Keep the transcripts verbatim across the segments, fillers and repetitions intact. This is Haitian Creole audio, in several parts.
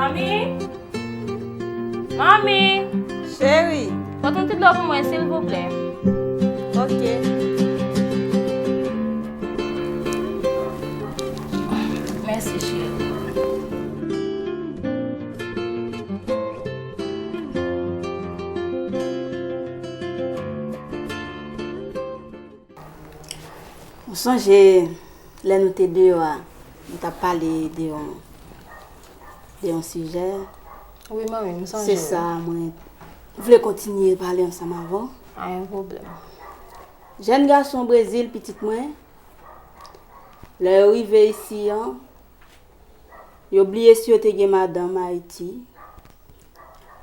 Manmi! Manmi! Cheri! Pote yon ti dlo pou mwen, silvouplè. Ok. Mèsi, cheri. Ou sonje lè nou te deyò a, nou t ap pale de yon, de yon sijè? Wi, manmi, m sonje. Se sa, mwen vle kontinye pale ansanm avè w. Pa gen pwoblèm. Jèn gason Brezil, pitit mwen, lè yo rive isi an, yo bliye si yo te gen madanm Ayiti.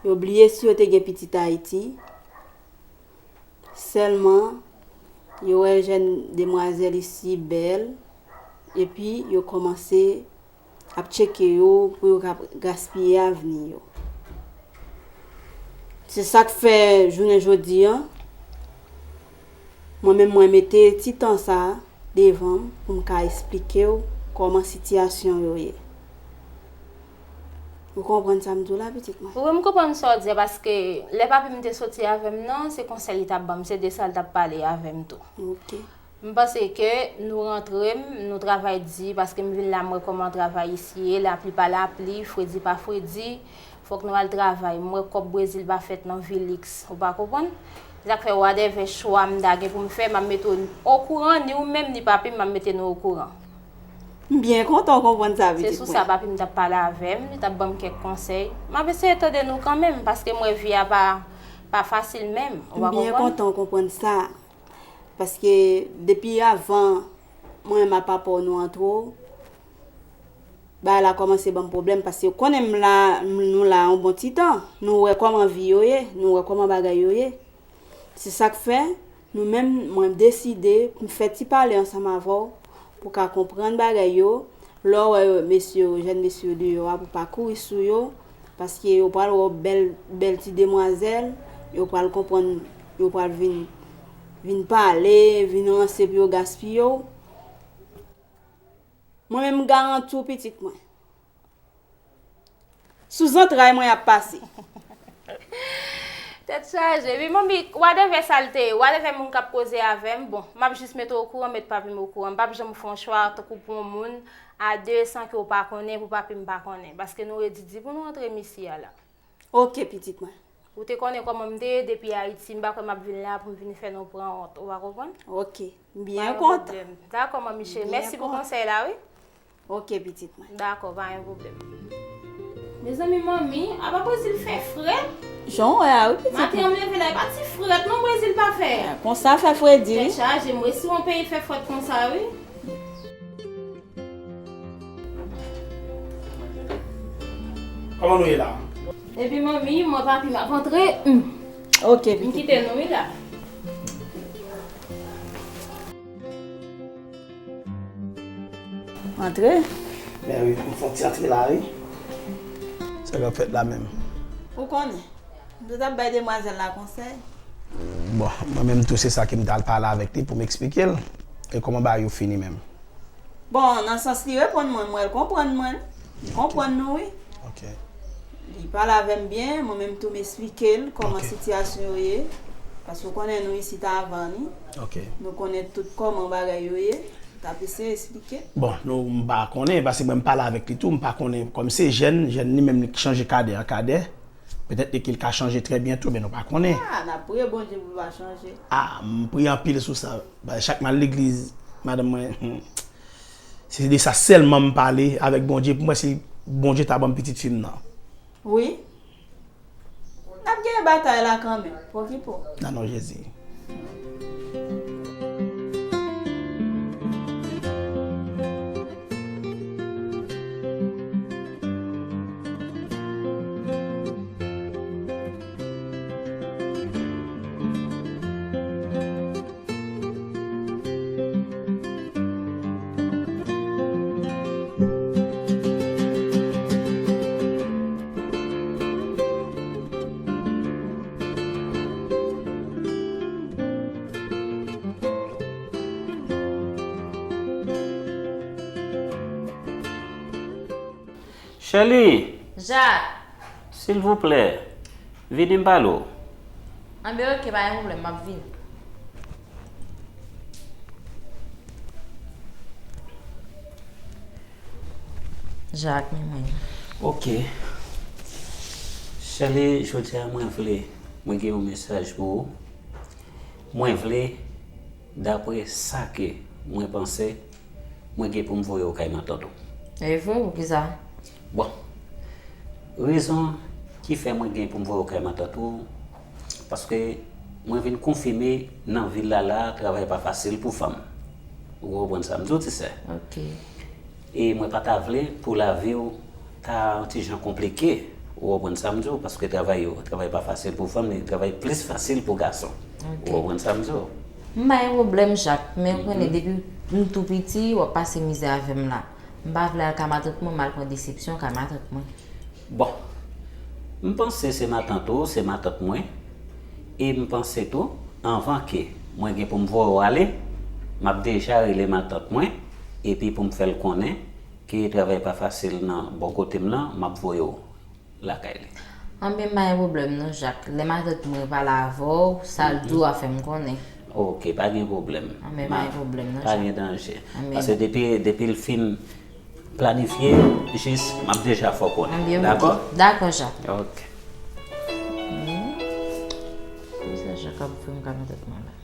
Yo bliye si yo te gen pitit Ayiti. Sèlman, yo wè jèn demwazèl isi bèl, epi yo kòmanse ap tcheke yo pou yo ka gaspiye avni yo. Se sa k fè jounen jodi a, mwen menm mwen mete ti tan sa a devan m pou m ka esplike w kòman sitiyasyon yo ye. Ou konprann sa m di w la, pitit mwen? Wi, m konprann sa w di a, paske lè papi m te soti avè m nan, se konsèy li t ap ban m, se de sa l t ap pale avè m tou. Ok. M panse ke nou rantre, m, nou travay di, paske m vin la, m wè kòman travay isi ye, lapli pa lapli, fredi pa fredi, fòk nou al travay. M wè kòb Brezil pa fèt nan Vilix, ou pa konprann? Se sa k fè, whatever chwa m ta gen pou m fè, m ap mete w okouran, ni ou menm, ni papi m, m ap mete nou okouran. M byen kontan w konprann sa, pitit mwen. Se sou sa papi m t ap pale avè m, li t ap ban m kèk konsèy. M ap eseye tande nou kanmenm, paske m wè vi a pa, pa fasil menm, ou pa konprann? M byen kontan w konprann sa. Paske depi avan mwen m ap apò nou antre w, bagay la kòmanse ban m pwoblèm, paske ou konnen m la, m, nou la yon bon ti tan. Nou wè kòman vi yo ye, nou wè kòman bagay yo ye. Se sa k fè, nou menm, mwen deside pou m fè ti pale ansanm avè w, pou w ka konprann bagay yo. Lè w wè mesye yo, jèn mesye yo deyò a, pou w pa kouri sou yo, paske yo pral wè w bèl, bèl ti demwazèl, yo pral konprann, yo pral vin, vin pale, vin ranse pou yo gaspiye w. Mwen menm, m garanti w, pitit mwen. Sou zantray mwen y ap pase. Tèt chaje. Wi, manmi, whatever sa l te ye, whatever moun k ap koze avè m, bon, m ap jis mete w okouran, met papi m okouran. M p ap janm fè yon chwa tankou pou yon moun a de san ke w pa konnen, pou papi m pa konnen. Paske nou redi di pou nou antre m isi a la. Ok, pitit mwen. Ou te konnen kòman m te ye depi Ayiti, m pa kwè m ap vin la pou m vin fè nou pran wont. Ou pa konprann? Ok, m byen kontan. Pa gen pwoblèm. Dakò, manmi cheri. Mèsi pou konsèy la, wi. Ok, pitit mwen. Dakò, pa gen pwoblèm. Mezanmi, manmi, apa Brezil fè frèt? Jan w wè a, wi, pitit mwen. Maten an m leve la, e pa ti frèt non Brezil pa fè. Konsa fè fredi, wi. Tèt chaje, m resi yon peyi fè frèt konsa, wi. Kòman nou ye la? Epi manmi, mwen papi m ap antre. Hmm. Ok, pitit. M kite nou, wi, la. Antre. Men wi, m fè yon ti antre la, wi. Sa k ap fèt la menm? Ou konnen. M te t ap bay demwazèl la konsèy. Bon, mwen menm tou, se sa ke m t al pale avèk li pou m eksplike l. E kòman bagay yo fini menm? Bon, nan sans li reponn mwen, m wè l konprann mwen. Li konprann nou, wi. Ok. Li pale avè m byen, mwen menm tou m eksplike l kòman sitiyasyon yo ye. Paske w konnen nou isit avan, wi. Ok. Nou konnen tout kòman bagay yo ye. M t ap eseye eksplike. Bon, nou, m pa konnen, paske mwen m pale avèk li tou, m pa konnen. Kòm se jèn, jèn li menm li k chanje kadè an kadè. Petèt li, li ka chanje trè byento, men nou pa konnen. Ah, n ap priye Bondye pou l pa chanje. Ah, m priye anpil sou sa. Ba, chak m al legliz, madanm mwen, hmm, se de sa sèlman m pale avèk Bondye. Pou mwen, si Bondye ta ban m pitit fi m nan. Wi. N ap genyen batay la kanmenm. Pokipo. Nan non Jezi. Chèli! Jak! Silvouplè, vini m pale w. Anben, oke, pa gen pwoblèm, m ap vini. Jak, men mwen. Oke. Chèli, jodi a mwen vle, mwen gen yon mesaj pou ou. Mwen vle, dapre sa ke mwen panse, mwen gen pou m voye w kay matant ou. E vre, poukisa? Bon, rezon ki fè mwen gen pou m voye w kay matant ou, paske mwen vin konfime nan vil la la, travay pa fasil pou fanm. Ou konprann sa m di w, ti sè? Oke. E mwen pa ta vle pou lavi w ta yon ti jan konplike. Ou konprann sa m di w? Paske travay yo, travay pa fasil pou fanm, li travay plis fasil pou gason. Oke. Ou konprann sa m di w? M pa gen pwoblèm, Jak, men ou konnen, depi m tou piti, w ap pase mizè avè m la. M pa vle al ka matant mwen, m al pran desepsyon ka matant mwen. Bon, m panse se matant ou, se matant mwen. E m panse tou, anvan ke mwen gen pou m voye w ale, m ap deja rele matant mwen, epi pou m fè l konnen ke travay pa fasil nan bò kote m lan, m ap voye w lakay li. Anben, m pa gen pwoblèm non, Jak. Lè matant mwen pale avè w, sa l di w a fè m konnen. Oke, pa gen pwoblèm. Anben, pa gen pwoblèm non, Jak. Pa gen danje. Anben. Paske depi, depi l fin planifye, jis, m ap deja fè w konnen. Anben, dakò? Dakò, Jak. Oke. Hmm. Kisa Jak ap fè m ka matant mwen la?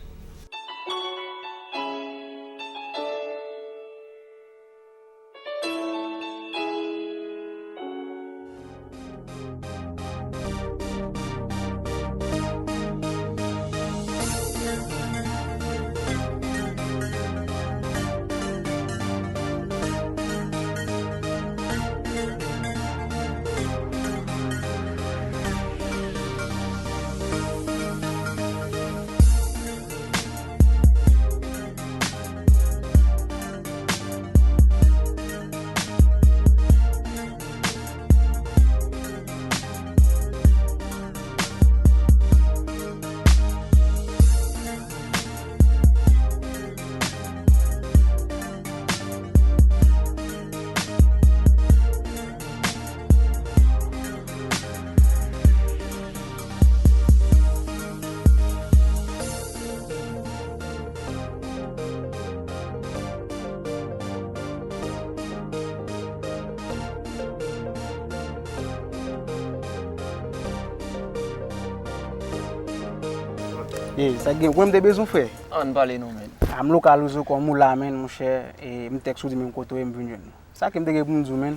Ey, sa k gen, ou kwè m te bezwen w, frè? Ann pale non, men. A, m lokal ou zo kòm ou la, men, monchè, e m tèks ou di menm kote w ye, m vin jwenn ou. Sa ke m te gen pou m di w, men.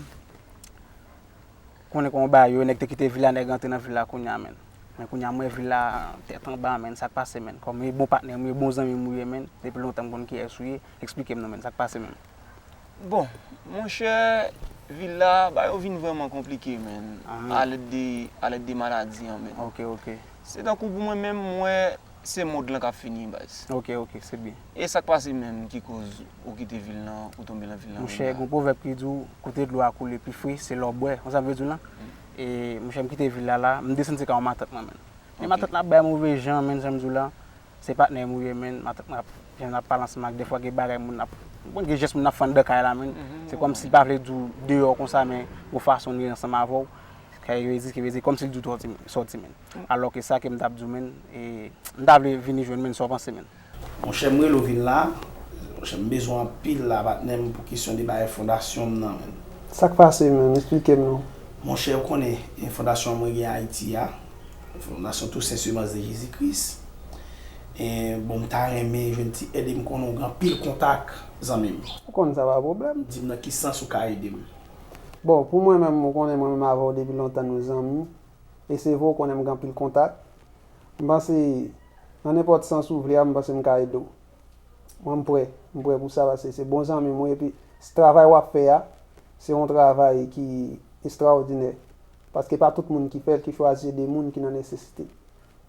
Konnen kòman bagay yo, nèg te kite vil la, nèg rantre nan vil la kounye a, men. Men kounye a, m wè vil la tèt anba, men, sa k pase, men? Kòm e bon patnè m ou ye, bon zanmi m ou ye, men, depi lontan m konn kiyès ou ye, eksplike m non, men, sa k pase, men? Bon, monchè, vil la, bagay yo vin vrèman konplike, men, alèd de, alèd de maladi an, men. Oke, oke. Se tankou pou mwen menm, m wè se mond lan k ap fini, baz. Oke, oke, se byen. E sa k pase menm ki koz ou kite vil lan, ou tonbe nan vil lan menm la? Monchè, gen yon pwovèb ki di w, kote dlo a koule pi fre, se lè w bwè. Ou konn sa m vle di w lan? E, monchè, m kite vil la la, m desann se ka yon matant mwen, men. Men matant lan ap bay move jan, men, jan m di w lan, se patnè m ou ye, men, matant mwen ap, jan n ap pale ansanm ak, dèfwa gen bagay moun ap, ou konn gen jès moun ap fè anndan kay la, men. Se kòmsi l pa vle di w deyò konsa, men gon fason l ye ansanm avè w. Kay yo di, ki vle di, kòmsi l di w sòti, sòti, men. Alò ke sa ke m t ap di w, men, e, m ta vle vini jwenn, men, sa w panse, men? Monchè, m rele w vin la. Monchè, m bezwen anpil la, patnè m, pou kesyon de bagay fondasyon m nan, men. Sa k pase, men? Eksplike m non. Monchè, ou konnen, e, fondasyon mwen gen Ayiti a, Fondasyon Toussaint Semence de Jésus-Christ. E, bon, m ta renmen jwenn ti èd e m konnen w gen anpil kontak, zanmi m. Ou konn sa pa pwoblèm. Di m nan ki sans ou ka ede m. Bon, pou mwen menm, ou konnen mwen menm avè w depi lontan nou zanmi. E se vre, ou konnen m gen anpil kontak. M panse, nan nenpòt sans ou vle a, m panse m ka ede w. Mwen, m prè. M prè pou sa, paske se bon zanmi m, wi, epi s-, travay w ap fè a, se yon travay ki estrawòdinè. Paske pa tout moun ki fè l, ki chwazi ede moun ki nan nesesite.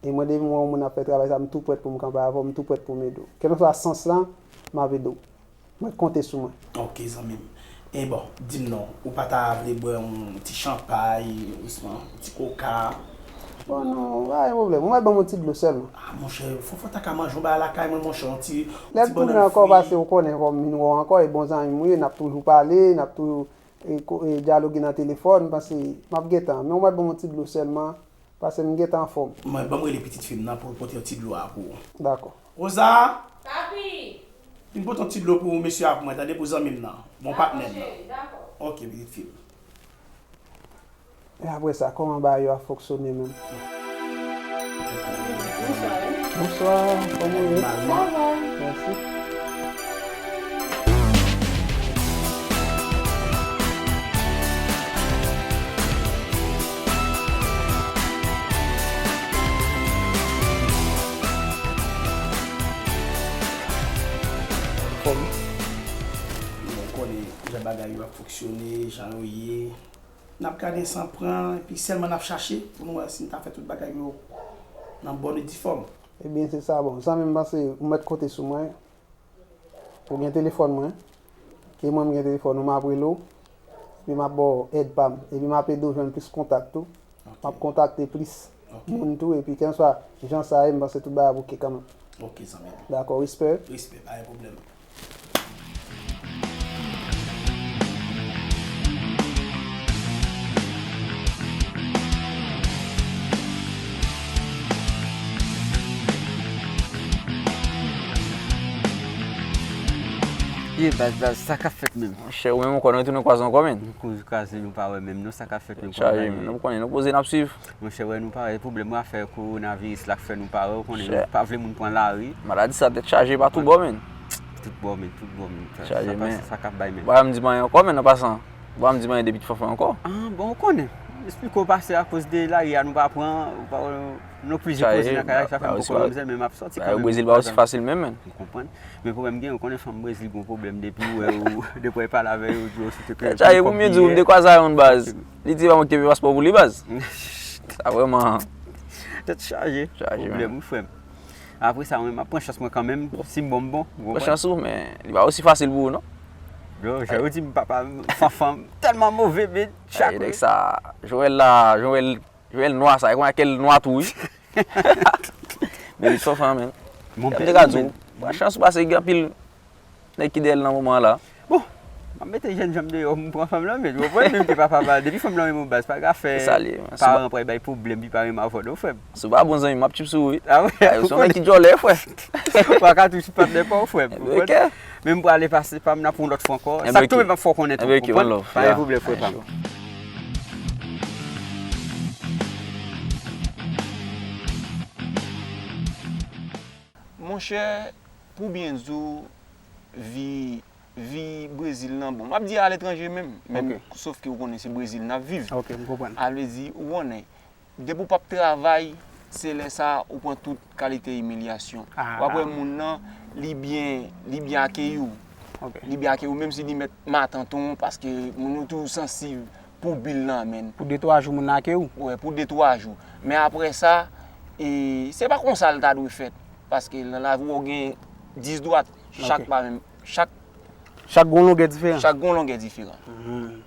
E mwen, depi m wè yon moun ap fè travay sa, m tou prèt pou m kanpe avè w, m tou prèt pou m ede w. Kèlkanswa sans lan, m ap ede w. Mwen konte sou mwen. Ok, zanmi m. E bon, di m non, ou pa ta vle bwè yon ti chanpay, ouswa yon ti koka? Bon, non, pa gen pwoblèm. Ou mèt ban m yon ti dlo sèlman. Ah, monchè, Fofo ta ka manje yon bagay lakay mwen, monchè, yon ti, yon ti bannann fri. Lè m tounen ankò, paske ou konnen kòm m vin wè w ankò, e bon zanmi m ou ye, n ap toujou pale, n ap toujou e, ko- e, dyaloge nan telefòn, m panse m ap gentan. Men ou mèt ban m yon ti dlo sèlman, paske m gentan anfòm. Mwen, ban m rele pitit fi m nan pou l pote yon ti dlo a pou ou. Dakò. Rosa! Papi! Vin pote yon ti dlo pou mesye a pou mwen, tande, pou zanmi m nan. Bon, patnè m nan. Dakò, cheri, dakò. Ok, pitit fi m. E apre sa, kòman bagay yo ap fonksyone menm? Bonswa, wi. Bonswa, kòman w ye? Nòmalman. Sa va? Mèsi. Anfòm. Bon, ou konnen jan bagay yo ap fonksyone, jan yo ye. N ap gade san pran, epi sèlman n ap chache pou nou wè si n ta fè tout bagay yo nan bòn e di fòm. Ebyen, se sa, bon. Zanmi m, panse ou mèt konte sou mwen. Ou gen telefòn mwen. E mwen, m gen telefòn ou, m ap rele w. Epi m ap ba w èd pa m. Epi m ap ede w jwenn plis kontak tou. Ok. M ap kontakte plis Ok. moun tou. Epi kèlkeswa jan sa ye, m panse tout bagay ap oke kanmenm. Ok, zanmi m. Dakò, respè. Respè, pa gen pwoblèm. Ye, baz, baz, sa k ap fèt menm? Monchè, ou menm ankò, nou retounen kwaze ankò, menn. Nou kouri kwaze, nou pa wè menm, non, sa k ap fèt menm? Tèt chaje, menn. Nou konnen, nou poze, n ap swiv. Monchè, wè, nou pa wè, pwoblèm yo, afè kowonaviris la k fè nou pa wè, ou konnen, nou pa vle moun pran lari. Maladi sa, tèt chaje pa tou bò, menn. Tout bò, menn, tout bò, menn. Sa, sa pa, sa k ap bay, menn. Ba m di m anyen ankò, menn, an pasan. Ba m di m anyen depi fanfan ankò. Ah, bon, ou konnen. Esplike w pase akoz de lari a, nou pa pran, nou pa, nou plize koze nan kay la, sa fè m poko rann zèl, men m ap sòti kanmenm. Brezil pa osi fasil menm, menn. M konprann. Men pwoblèm gen, ou konnen fanm Brezil gon pwoblèm depi ou wè ou, depi w pale avè yo, yo di w sou te kre. Tèt chaje pou m di w, m te kwaze a yon baz. Li di pa mwen ki te paspò pou li, baz. Sa vrèman. Tèt chaje. Chaje, pwoblèm, wi, frè m. Apre sa, mwen, m ap pran chans mwen kanmenm. Si m bon, m bon. Pran chans ou, men li pa osi fasil pou ou, non. Yo, jan yo di m, papa, fanfan tèlman move, men chak nèg sa, Joel la, Joel, Joel nwa sa, e konn akèl nwa tou, wi. Men li fanfan, men. Mon pè, te ka di w, pran chans ou pase gen anpil nèg ki dèyè l nan moman an la. Bon, m ap mete jèn jan m deyò, m pran fanm lan, men ou konprann, menm ke papa pa, depi fanm lan renmen w baz, pa ka fè paran pral bay pwoblèm, pi pa renmen avè w, non, frè m. Si w pa bon zanmi, m ap tchip sou ou, wi. Ah, wi. Ou se yon nèg ki djòlè, frè. Ou pa ka touche patnè pa w, frè m, ou konprann? Men m prale pase pa m, n ap yon lòt fwa ankò. Sa k tonbe, m ap fè w konnen tou, ou konprann? Pa gen pwoblèm, frè pa m. Monchè, pou byen di w, vi, vi Brezil lan, bon, m ap di aletranje menm, men sof ke ou konnen se Brezil n ap viv. Ok, m konprann. A vle di, ou konnen, depi w p ap travay, se lè sa a ou pran tout kalite imilyasyon. W ap wè moun nan, li byen, li byen akeyi w. Li byen akeyi w, menm si li mèt matant ou, paske moun yo toujou sansib pou bil lan, menn. Pou de twa jou, moun nan akeyi w. Wi, pou de twa jou. Men apre sa, e, se pa konsa l ta dwe fèt. Paske nan lavi w gen dis dwat, chak pa menm, chak, chak gon longè diferan. Chak gon longè diferan.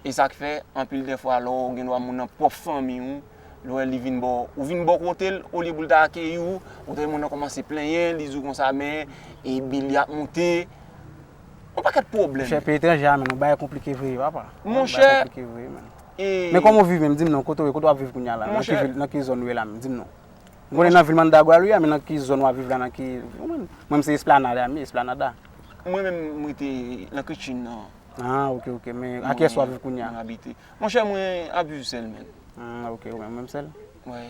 E sa k fè, anpil de fwa, lè w gen dwa moun nan pwòp fanmi w, lè w wè li vin bò, ou vin bò kote l, olye pou l ta akeyi w, ou ta wè moun nan kòmanse plenyen, li di w konsa, men, e bil li ap moute, yon pakèt pwoblèm. Monchè, peyi etranje a, menn, yon bagay konplike vre, papa. Monchè, yon bagay konplike vre, menn. Men kòman w viv menm? Di m non, kote w ye, kote w ap viv kounye a la? Nan ki vil, nan ki zòn w ye la menm? Di m non. M konnen nan vil Managua w ye a, men nan ki zòn w ap viv la, nan ki, mwen menm se Esplanade a, mi Esplanade a. Mwen menm, m rete nan Kiching nan. Ah, ok, ok. Men a kiyès w ap viv kounye a? Mwen abite. Monchè, mwen ap viv sèl, menn. Ah, ok, ou menm, menm sèl? Wi,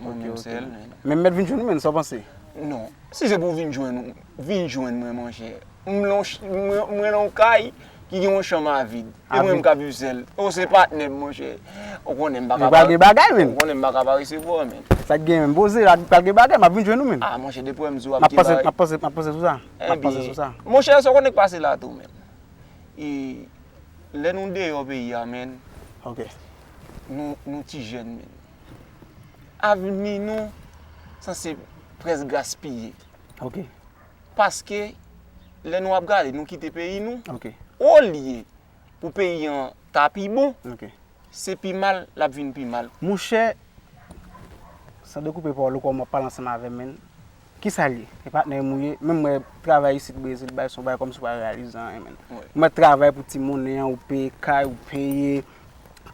mwen menm sèl, menn. Men m mèt vin jwenn ou, menn, sa w panse? Non. Si se pou w vin jwenn ou, vin jwenn mwen, monchè. M lan, mwen, mwen lan yon kay ki gen yon chanm a vid. E mwen menm k ap viv sèl. Ou se patnè m, monchè. Ou konnen m pa ka pral gen bagay, menn. Ou konnen m pa ka pa resevwa w, menn. Sa k gen menm? Poze la, pral gen bagay, m ap vin jwenn ou, menn. Ah, monchè, depi w wè m di w ap gen bagay. M ap panse, m ap panse, m ap panse sou sa. M ap panse sou sa. Monchè, sa w konnen k pase la tou, menn. E lè nou deyò peyi a, menn, nou, nou ti jèn, menn. Avni nou sanse prèske gaspiye. Ok. Paske lè nou ap gade, nou kite peyi nou. Ok. Olye pou peyi an ta pi bon, se pi mal l ap vin pi mal. Monchè, san dekoupe pawòl ou, kòm w ap pale ansanm avè m, menn, Kisa l ye? E patnè m ou ye? Menm mwen travay isit Brezil, bay son bagay kòmsi w pa reyalize anyen, menn. Mwen travay pou ti monnen an, ou peye kay, ou peye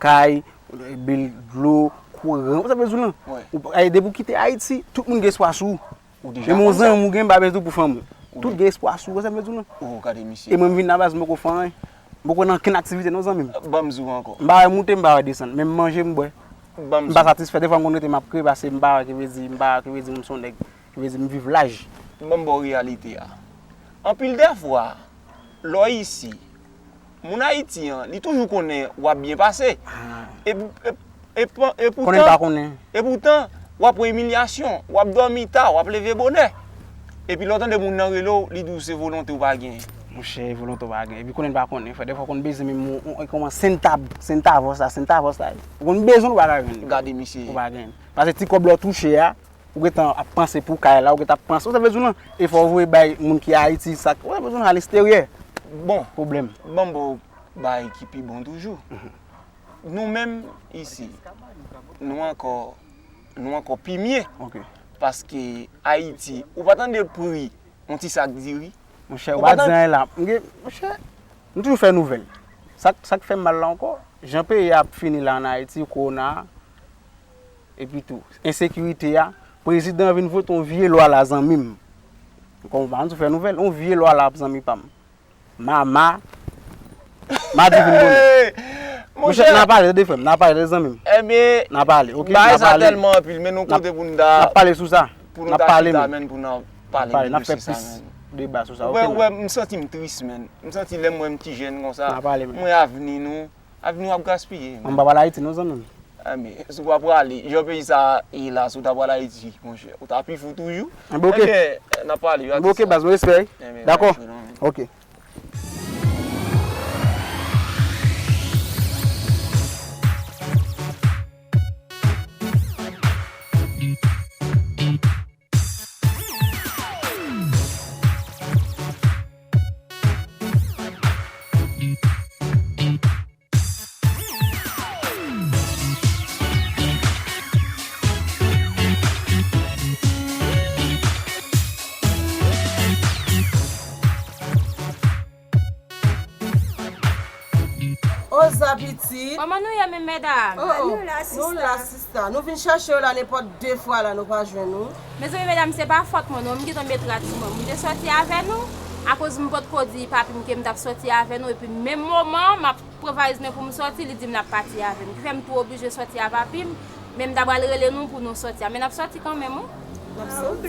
kay, bil dlo, kouran, ou sa bezwen lan. Ou, ay, depi w kite Ayiti, tout moun gen espwa sou ou. Ou deja Men mon konn sa. Zanmi ou gen, m pa bezwen pou fanmi ou. Ou Tout de- gen espwa sou ou, ou sa bezwen lan. Oh, gade misye. E mwen m vin nan baz, m poko fè anyen. M poko nan kenn aktivite non zanmi m. Ban m di w ankò. M pa wè moute, m pa wè desann. Menm manje m bwè. Ban m M pa di w. Satisfè. Defwa m konn rete m ap kriye paske m pa wè ki vle di, m pa wè ki vle di moun se yon nèg. Ki vle di m viv laj. Ban m ba w reyalite a. Anpil dèfwa, lè w isi, moun Ayiti an, li toujou konnen w ap byen pase. Ah. E, e, e, e Konnen l pa poutan, konnen. E poutan, w ap pran imilyasyon, w ap dòmi ta, w ap leve bonè. Epi lè w tande moun nan rele w, li di w se volonte w pa genyen. Monchè, volonte w pa genyen. Epi konnen l pa konnen, frè. Defwa w konn bezwen menm yon, yon, yon, kòman sentavò, sentavò sa, sentavò sa. Ou konn bezwen l ou pa ka jwenn. Gade misye. Ou pa genyen. Paske ti kòb la w touche a, ou gentan ap panse pou kay la, ou gentan ap panse, ou sa bezwen lan. E fò w voye bay moun ki Ayiti, sa, ou sa bezwen al eksteryè. Bon, Pwoblèm. Ban m ba w bagay ki pi bon toujou. Nou menm isi, nou ankò, nou ankò pi mye. Ok. Paske Ayiti, ou pa tande pri yon ti sak diri? Monchè, ou Ou pa pa di tande anyen la. M gen, monchè, m toujou fè nouvèl. Sa, sa k fè m mal la ankò, jan peyi a ap fini la ann Ayiti, kowona a, epi tou, ensekirite a, prezidan an vin vote yon vye lwa la zanmi m. Ou konprann, m toujou fè nouvèl, yon vye lwa la zanmi pa m. Mama. Madi vin bonè. Monchè, n a pale, tande frè m, n a pale, tande zanmi m. Ebyen, N a pale, ok? N a pale. Bagay sa tèlman anpil, men nou N a, kote pou n ta, n ap pale sou sa. Pou nou ta chita, menn, pou n ap pale de dosye sa, menn. N ap pale, n ap fè plis deba sou sa, ok, ou wè, ou wè, m santi m tris, menn. M santi lè m wè m ti jèn konsa, N a pale, menn. Mwen avni nou, avni w ap gaspiye, menn. M pa pral Ayiti non, zanmi m. Ebyen, si w pa prale, jan peyi sa ye la, si w ta pral Ayiti, monchè, ou ta pi fou toujou. Ebyen, ok. Ebyen, n ap pale, Ebyen, ok, baz, mwen respè. Ebyen, Dakò. Baz, non. Ok. Oza pitit. Kòman nou ye, men medam? Oh, oh. Nou la, sista. Nou vin chèche w la nenpòt de fwa la, nou pa jwenn ou. Mezanmi, medam, se pa fòt mwen, non. M gentan met rad sou mwen. M te sòti avè nou, akoz m potko di papi m ke m t ap sòti avè nou, epi menm moman, m ap pran valiz mwen pou m sòti, li di m l ap pati avè m. Ki fè m tou oblije sòti a papi m, men m ta pral rele nou pou nou sòti a. Men n ap sòti kanmenm, wi. N ap sòti.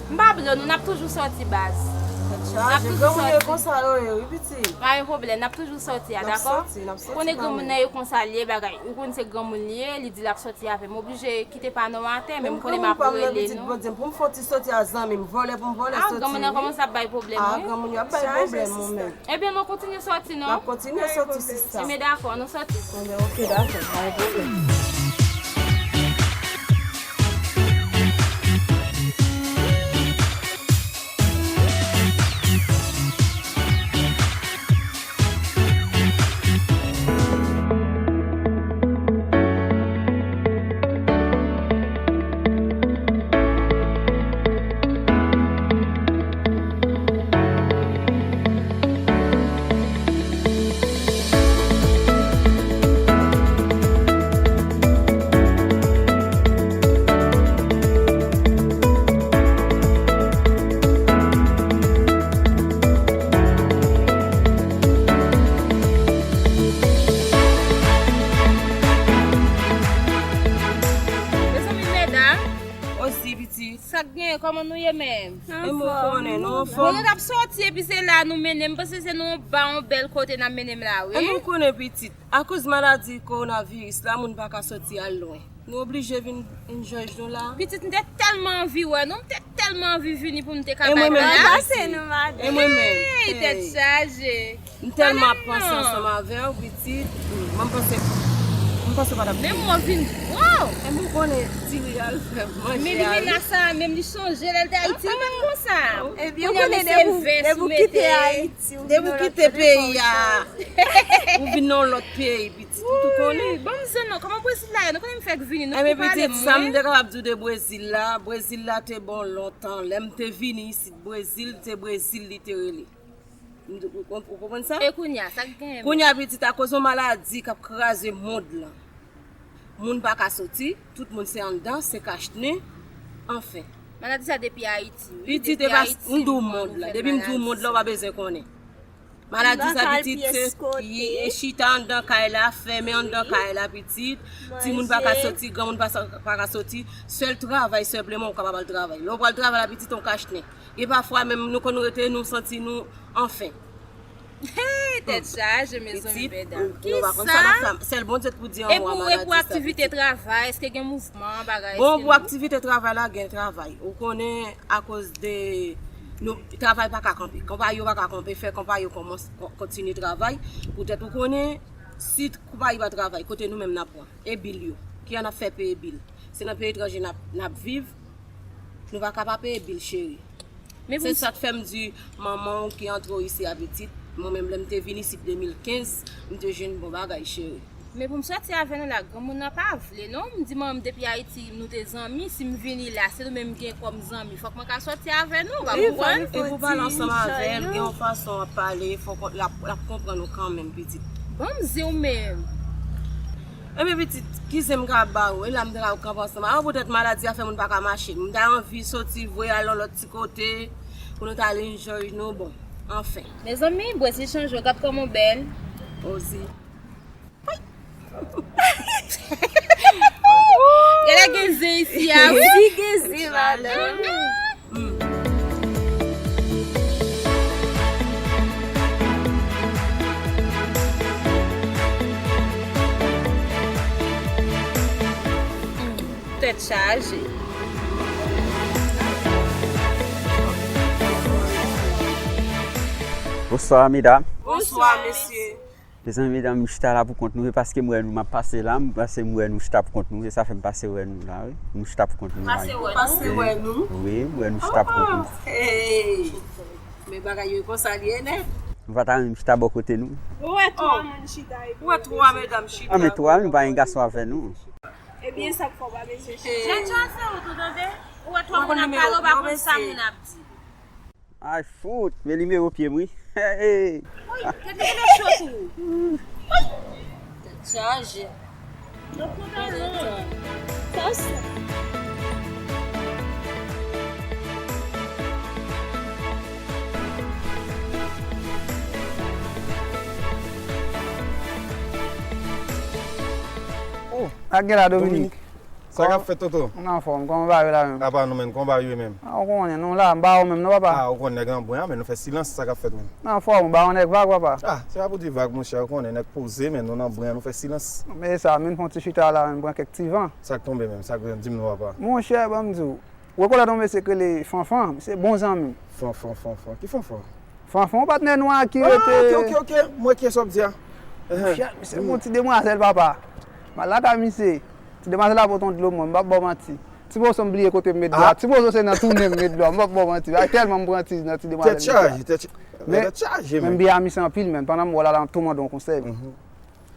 M pa ble nou, n ap toujou sòti, baz. Tèt chaje. N ap toujou sòti. Granmoun yo konsa yo ye, wi, pitit. Pa gen pwoblèm, n ap toujou sòti a, dakò? N ap sòti, n ap sòti kanmenm. Konnen granmoun nan yo konsa l ye, bagay. Ou konn se granmoun li ye, li di l ap sòti avè m. M oblije kite pano atè, men m konnen m ap rele nou. Pitit, pou m fè yon ti sòti a zanmi m, vòlè pou m vòlè sòti, wi. Ah, granmoun nan kòmanse ap bay pwoblèm, wi. Ah, granmoun yo ap bay pwoblèm, mwen menm. Ebyen, nou kontinye sòti, non? N ap kontinye sòti, sista. Ebyen, dakò, nou sòti. Ebyen, ok, dakò, pa gen pwoblèm. Mezanmi, medam. Ozi, pitit. Sa k genyen? Kòman nou ye menm? E mwen konnen, nou anfòm. Bon, nou t ap sòti, epi se la nou mennen. M panse se nou ba yon bèl kote n ap mennen m la, wi. E mwen konnen, pitit. Akoz maladi kowonaviris la, moun pa ka sòti al lwen. Nou oblije vin enjoy nou la. Pitit, m te tèlman anvi wè nou, m te tèlman anvi vini pou m te ka bay bagay. E mwen menm, pitit. E mwen menm. Hey, tèt chaje. M tèlman ap panse ansanm avè w, pitit. Mwen m panse, m panse w pa t ap vini. Menm mwen vin, wow! E mwen konnen diri al fè manje a, wi. Men li menas sa, menm li chanje lè l te Ayiti, li pa t konsa. Ebyen, ou konnen depi w kite Ayiti, depi w kite peyi a, ou vin nan yon lòt peyi, pitit. Ou tou konnen. Ban m zen non, kòman Brezil la ye? Nou konnen m fèk vini, nou Enben, pale pitit, sa m mwen. Te kapab di w de Brezil la, Brezil la te bon lontan. Lè m te vini isit Brezil, se Brezil li te rele. M di, ou, ou, ou konprann sa? E kounye a, sa k genyen? Kounye a, pitit, akoz yon maladi k ap kraze mond lan. Moun pa ka soti, tout moun se anndan, se kachnen, anfen. Maladi sa depi Ayiti, wi. Pitit, depi e pa, Ayiti, m di w nou mond la. Depi m di w mond la, ou pa bezwen konnen. Maladi sa, pitit, se chita anndan kay la, fèmen anndan kay la, pitit. Timoun pa ka soti, granmoun pa sa, pa ka soti. Sèl travay, senpleman, ou kapab al travay. Lè w pral travay la, pitit, on kachnen. E pafwa menm, nou konn rete, nou santi nou, anfen. Hey, tèt chaje, mezanmi, pitit, medam. Nou pa konn sa n ap fè. Sèl Bondye k pou di yon mo a maladi sa, pitit. E pou, e pou aktivite travay, èske gen mouvman, bagay, bon, pou aktivite travay la, gen travay. Ou konnen, akoz de, nou, travay pa ka kanpe. Konpayi yo pa ka kanpe, fè konpayi yo kòmanse, kon-, kontinye travay. Poutèt ou konnen, si t-, konpayi pa travay, kote nou menm n ap pran? E bil yo? Kijan n ap fè peye bil? Se nan peyi etranje n ap, n ap viv, nou pa ka pa peye bil, cheri. Se sa k fè m di, manman w ki antre w isi a pitit, mwen menm lè m te vin isit de mil kenz, m te jwenn bon bagay, cheri. Men pou m sòti avè nou la, granmoun nan pa vle non. M di manman m depi Ayiti nou te zanmi, si m vini la, se nou menm m gen kòm zanmi. Fòk mwen ka sòti avè nou, w pa konprann? E pou pale ansanm avè l, gen yon fason w ap pale, fòk l ap, l ap konprann ou kanmenm, pitit. Ban m zen w menm. Enben pitit, ki zen m ka ba ou? E la m ta ka kanpe ansanm avè w, poutèt maladi a fè moun pa ka mache. M ta anvi soti voye al yon lòt ti kote pou nou ta al enjoy nou, bon, anfen. Mezanmi, Brezil chanje, gad kòman w bèl. Ozi. Gade gen zen isi a, wi. Si gen zen ladan. Tèt chaje. Bonswa, medam. Bonswa, mesye. Mezanmi, medam, nou chita la pou kont nou, e paske m wè nou, m ap pase la, m pase m wè nou chita pou kont nou, e sa fè m pase wè nou la, wi. Nou chita pou kont nou la, wi. Pase wè nou? Pase wè nou? Wi, m wè nou chita pou kont nou. Oh, hey. Men bagay yo konsa l ye nèt. Nou pa ta renmen chita bò kote nou? Ou wè twa moun chita epi ou wè twa medam chita. Ah, men twa, nou pa gen gason avè nou. Ebyen, sa k fè w pa bezwen chita? Jan chwazi ou tou, tande? Ou wè twa moun ap pale, ou pa konn sa moun ap di. Ay, fout, men nimewo pye m, wi. Hey, hey. Woy, tèt li genlè cho tou. Woy. Tèt chaje. Donk, nou ta non. Sa se. Oh, ak gen la, Dominique. Dominique. Sa k ap fèt, Toto? M anfòm, kòman bagay yo la menm? Apa nou menm, kòman bagay yo ye menm? Ah, ou konnen, nou la, m ba ou menm, non, papa? Ah, ou konn nèg anbren an, men nou fè silans, sa k ap fèt menm? Anfòm, ou ba ou nèg vag, papa? Ah, se pa pou di vag, monchè, ou konnen, nèg poze, men nou nan bren an, nou fè silans. Men sa, men fè yon ti chita la, men pran kèk ti van. Sa k tonbe menm, sa k, di m non, papa. Monchè, ban m di w, ou rekonèt yon mesye k rele Fanfan, misye bon zanmi m. Fanfan, Fanfan, ki Fanfan? Fanfan, yon patnè nou an ki rete. Ah, ok, ok, ok. M wè kiyès w ap di a. Monchè, misye gon ti demwazèl, papa. M al lakay misye. Ti demwazèl la pote yon dlo mwen, m p ap ba w manti. Ti bozo m bliye kote m met dlo a. Ti bozo se nan tounen m met dlo a, m p ap ba w manti. Ay, tèlman m pran ti nan ti demwazèl misye a. Tèt chaje, tèt chaje. Men, tèt chaje, men m byen a misye anpil, men pandan m wè w la, la, m tou mande yon konsèy.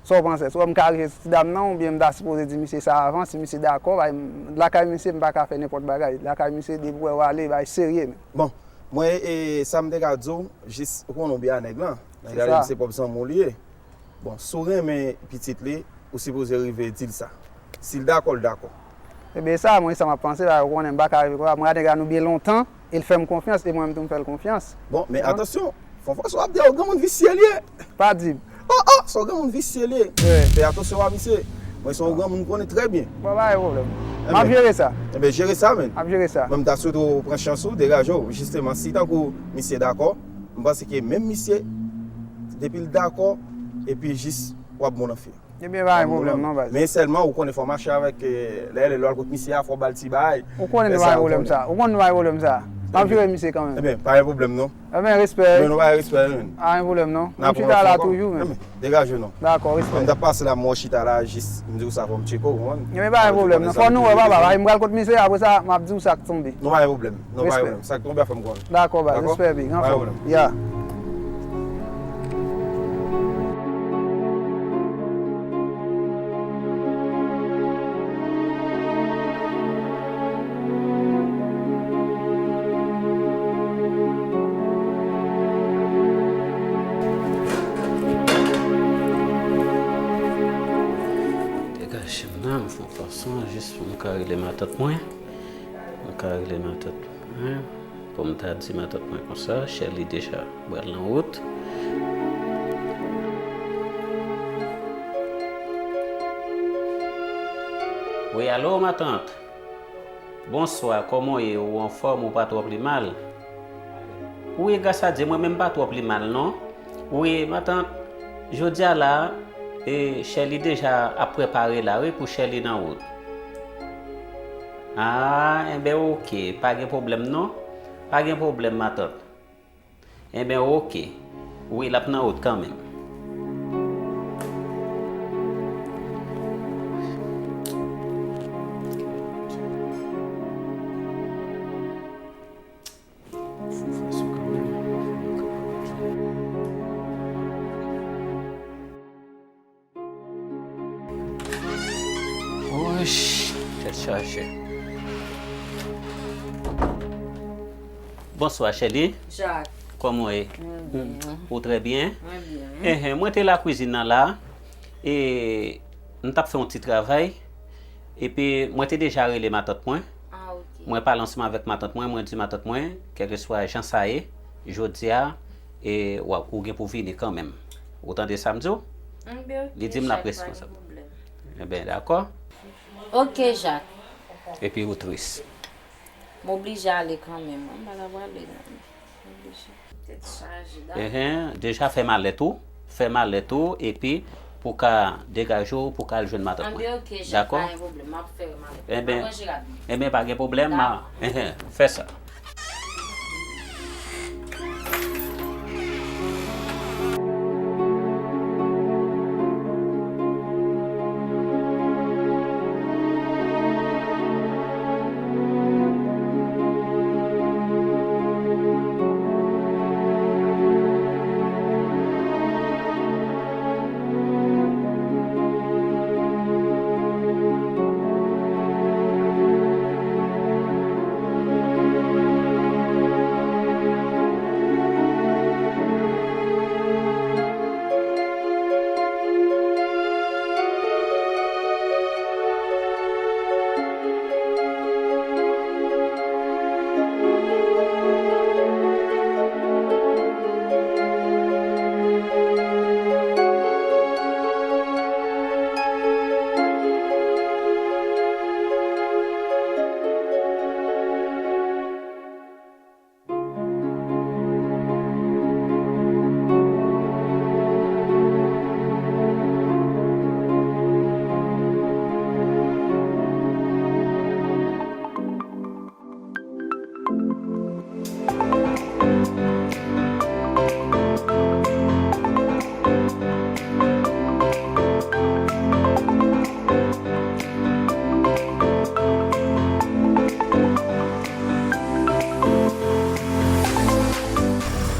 Sa w panse? Si w wè m ka rive sou ti dam nan, oubyen m ta sipoze di misye sa avan, si misye dakò, bay m, lakay misye, m pa ka fè nenpòt bagay. Lakay misye, depi w wè w ale, bay serye, men. Bon, mwen, e, sa m te ka di w, jis, ou konnen w byen a nèg lan. Nèg la, se pwòp zanmi w li ye. Bon, si w renmen pitit li, ou sipoze rive di l sa. Si l dakò, l dakò. Ebyen, sa, mwen, sa m ap panse, la, ou konnen m pa ka rive konsa. Mwen ak nèg la, nou byen lontan, e l fè m konfyans, e mwen menm tou, m fè l konfyans. Bon, men atansyon, Fanfan, sa w ap di a, yon granmoun visye li ye. Pa di m. Oh, oh, se yon granmoun visye li ye. Fè atansyon a misye. Mwen, se yon granmoun m konnen trè byen. Bon, pa gen pwoblèm. M ap jere sa. Ebyen, jere sa, men. M ap jere sa. Mwen, m ta swete w pran chans ou, degaje w. Jisteman, si tankou misye dakò, m panse ke menm misye, depi l dakò, epi jis, w ap bon nan fè. Ebyen, pa gen pwoblèm non, baz. Men sèlman, ou konnen fò w mache avèk, eh, lè, lè, lè w al kot misye a, fò w ba l ti bagay. Ou konnen nou pa gen pwoblèm sa. Ou konnen nou pa gen pwoblèm sa. M ap jere misye kanmenm. Ebyen, pa gen pwoblèm non. Ebyen, respè. Men nou pa gen respè, men. Pa gen pwoblèm non. M chita la toujou, men. Ebyen, degaje w non. Dakò, respè. Mwen, m t ap pase la, m wè w chita la, jis, m di w sa, fò m tcheke w, ou konprann? Ebyen, pa gen pwoblèm non. Fò nou wè, papa. M pral kot misye, apre sa, m ap di w sa k tonbe. Non, pa gen pwoblèm. Non, pa gen pwoblèm. Sa k tonbe a, fè m konnen. Dakò, baz. Respè, big. Anfòm. Ya. Pa gen pwoblèm. M ka rele matant mwen. M ka rele matant mwen. Pou m ta di matant mwen konsa, Shelly deja pral nan wout. Wi, alo, matant. Bonswa, kòman w ye? Ou anfòm, ou pa twò pi mal? Wi, gras a Dye, mwen menm pa twò pi mal, non. Wi, matant, jodi a la, e, Shelly deja ap prepare la, wi, pou Shelly nan wout. A, enben, oke, pa gen pwoblèm, non. Pa gen pwoblèm, matant. Enben, oke. Wi, l ap nan wout kanmenm. Wouch, tèt chaje. Bonswa, Shelly. Jacques. Kòman w ye? Mwen byen. Ou trè byen? Mwen byen. Enhen, mwen te lakwizin nan la. E m t ap fè yon ti travay. Epi, mwen te deja rele matant mwen. Ah, ok. Mwen pale ansanm avèk matant mwen, mwen di matant mwen, kèlkeswa jan sa ye, jodi a, e, w ap, ou gen pou vini kanmenm. Ou tande sa m di w? Enben, ok, Jacques, pa gen pwoblèm. Li di m l ap responsab. Enben, dakò. Ok, Jacques. Epi ou tris. M oblije ale kanmenm. M pa ka prale, non. M oblije. Tèt chaje, dakò. Enhen, deja fè malèt ou. Fè malèt ou, epi pou ka degaje w, pou ka al jwenn matant mwen. Anben, ok, Jacques, dakò? Pa gen pwoblèm. M ap fè malèt mwen. Enben, m ap ranje rapid. Enben, pa gen pwoblèm, ma, dakò, enhen, fè sa.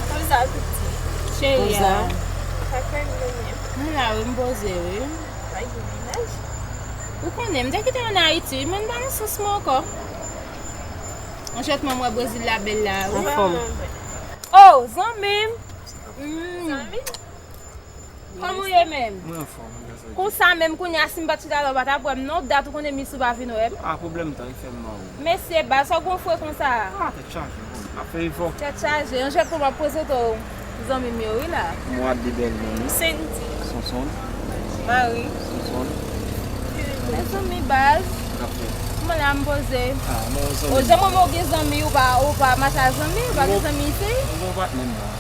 Konsa, piti. Cheri a. Konsa. Sa k fè m vini? Mwen la, wi, m poze, wi. Pa gen mennaj? Ou konnen, m te kite ann Ayiti, men m pa nan sans mwen ankò. Anchètman, m wè Brezil la bèl la, wi. Anfòm. Oh, zanmi m! Mm. Zanmi m? Kòman w ye menm? Mwen anfòm, mwen anfòm. Konsa menm kounye a, si m pa t chita la, w pa t ap wè m non. Dat ou konnen m isit, ou pa vin wè m. Ah, pwoblèm tan, li fè m mal. Mesye, baz, sa w gon fre konsa? Ah, tèt chaje, bon. N ap fè efò. Tèt chaje, yon jèt pou m ap prezante w zanmi m yo, wi, la. Mwen ap di bèl zanmi. Sandy. Sonson. Marie. Sonson. Mezanmi, baz. N ap fè. Mwen la, m poze. Ah, non, zanmi. O, jan mwen, mwen gen zanmi, ou pa, ou pa mache ak zanmi, ou pa gen zanmi isi? Mwen pa t menm la.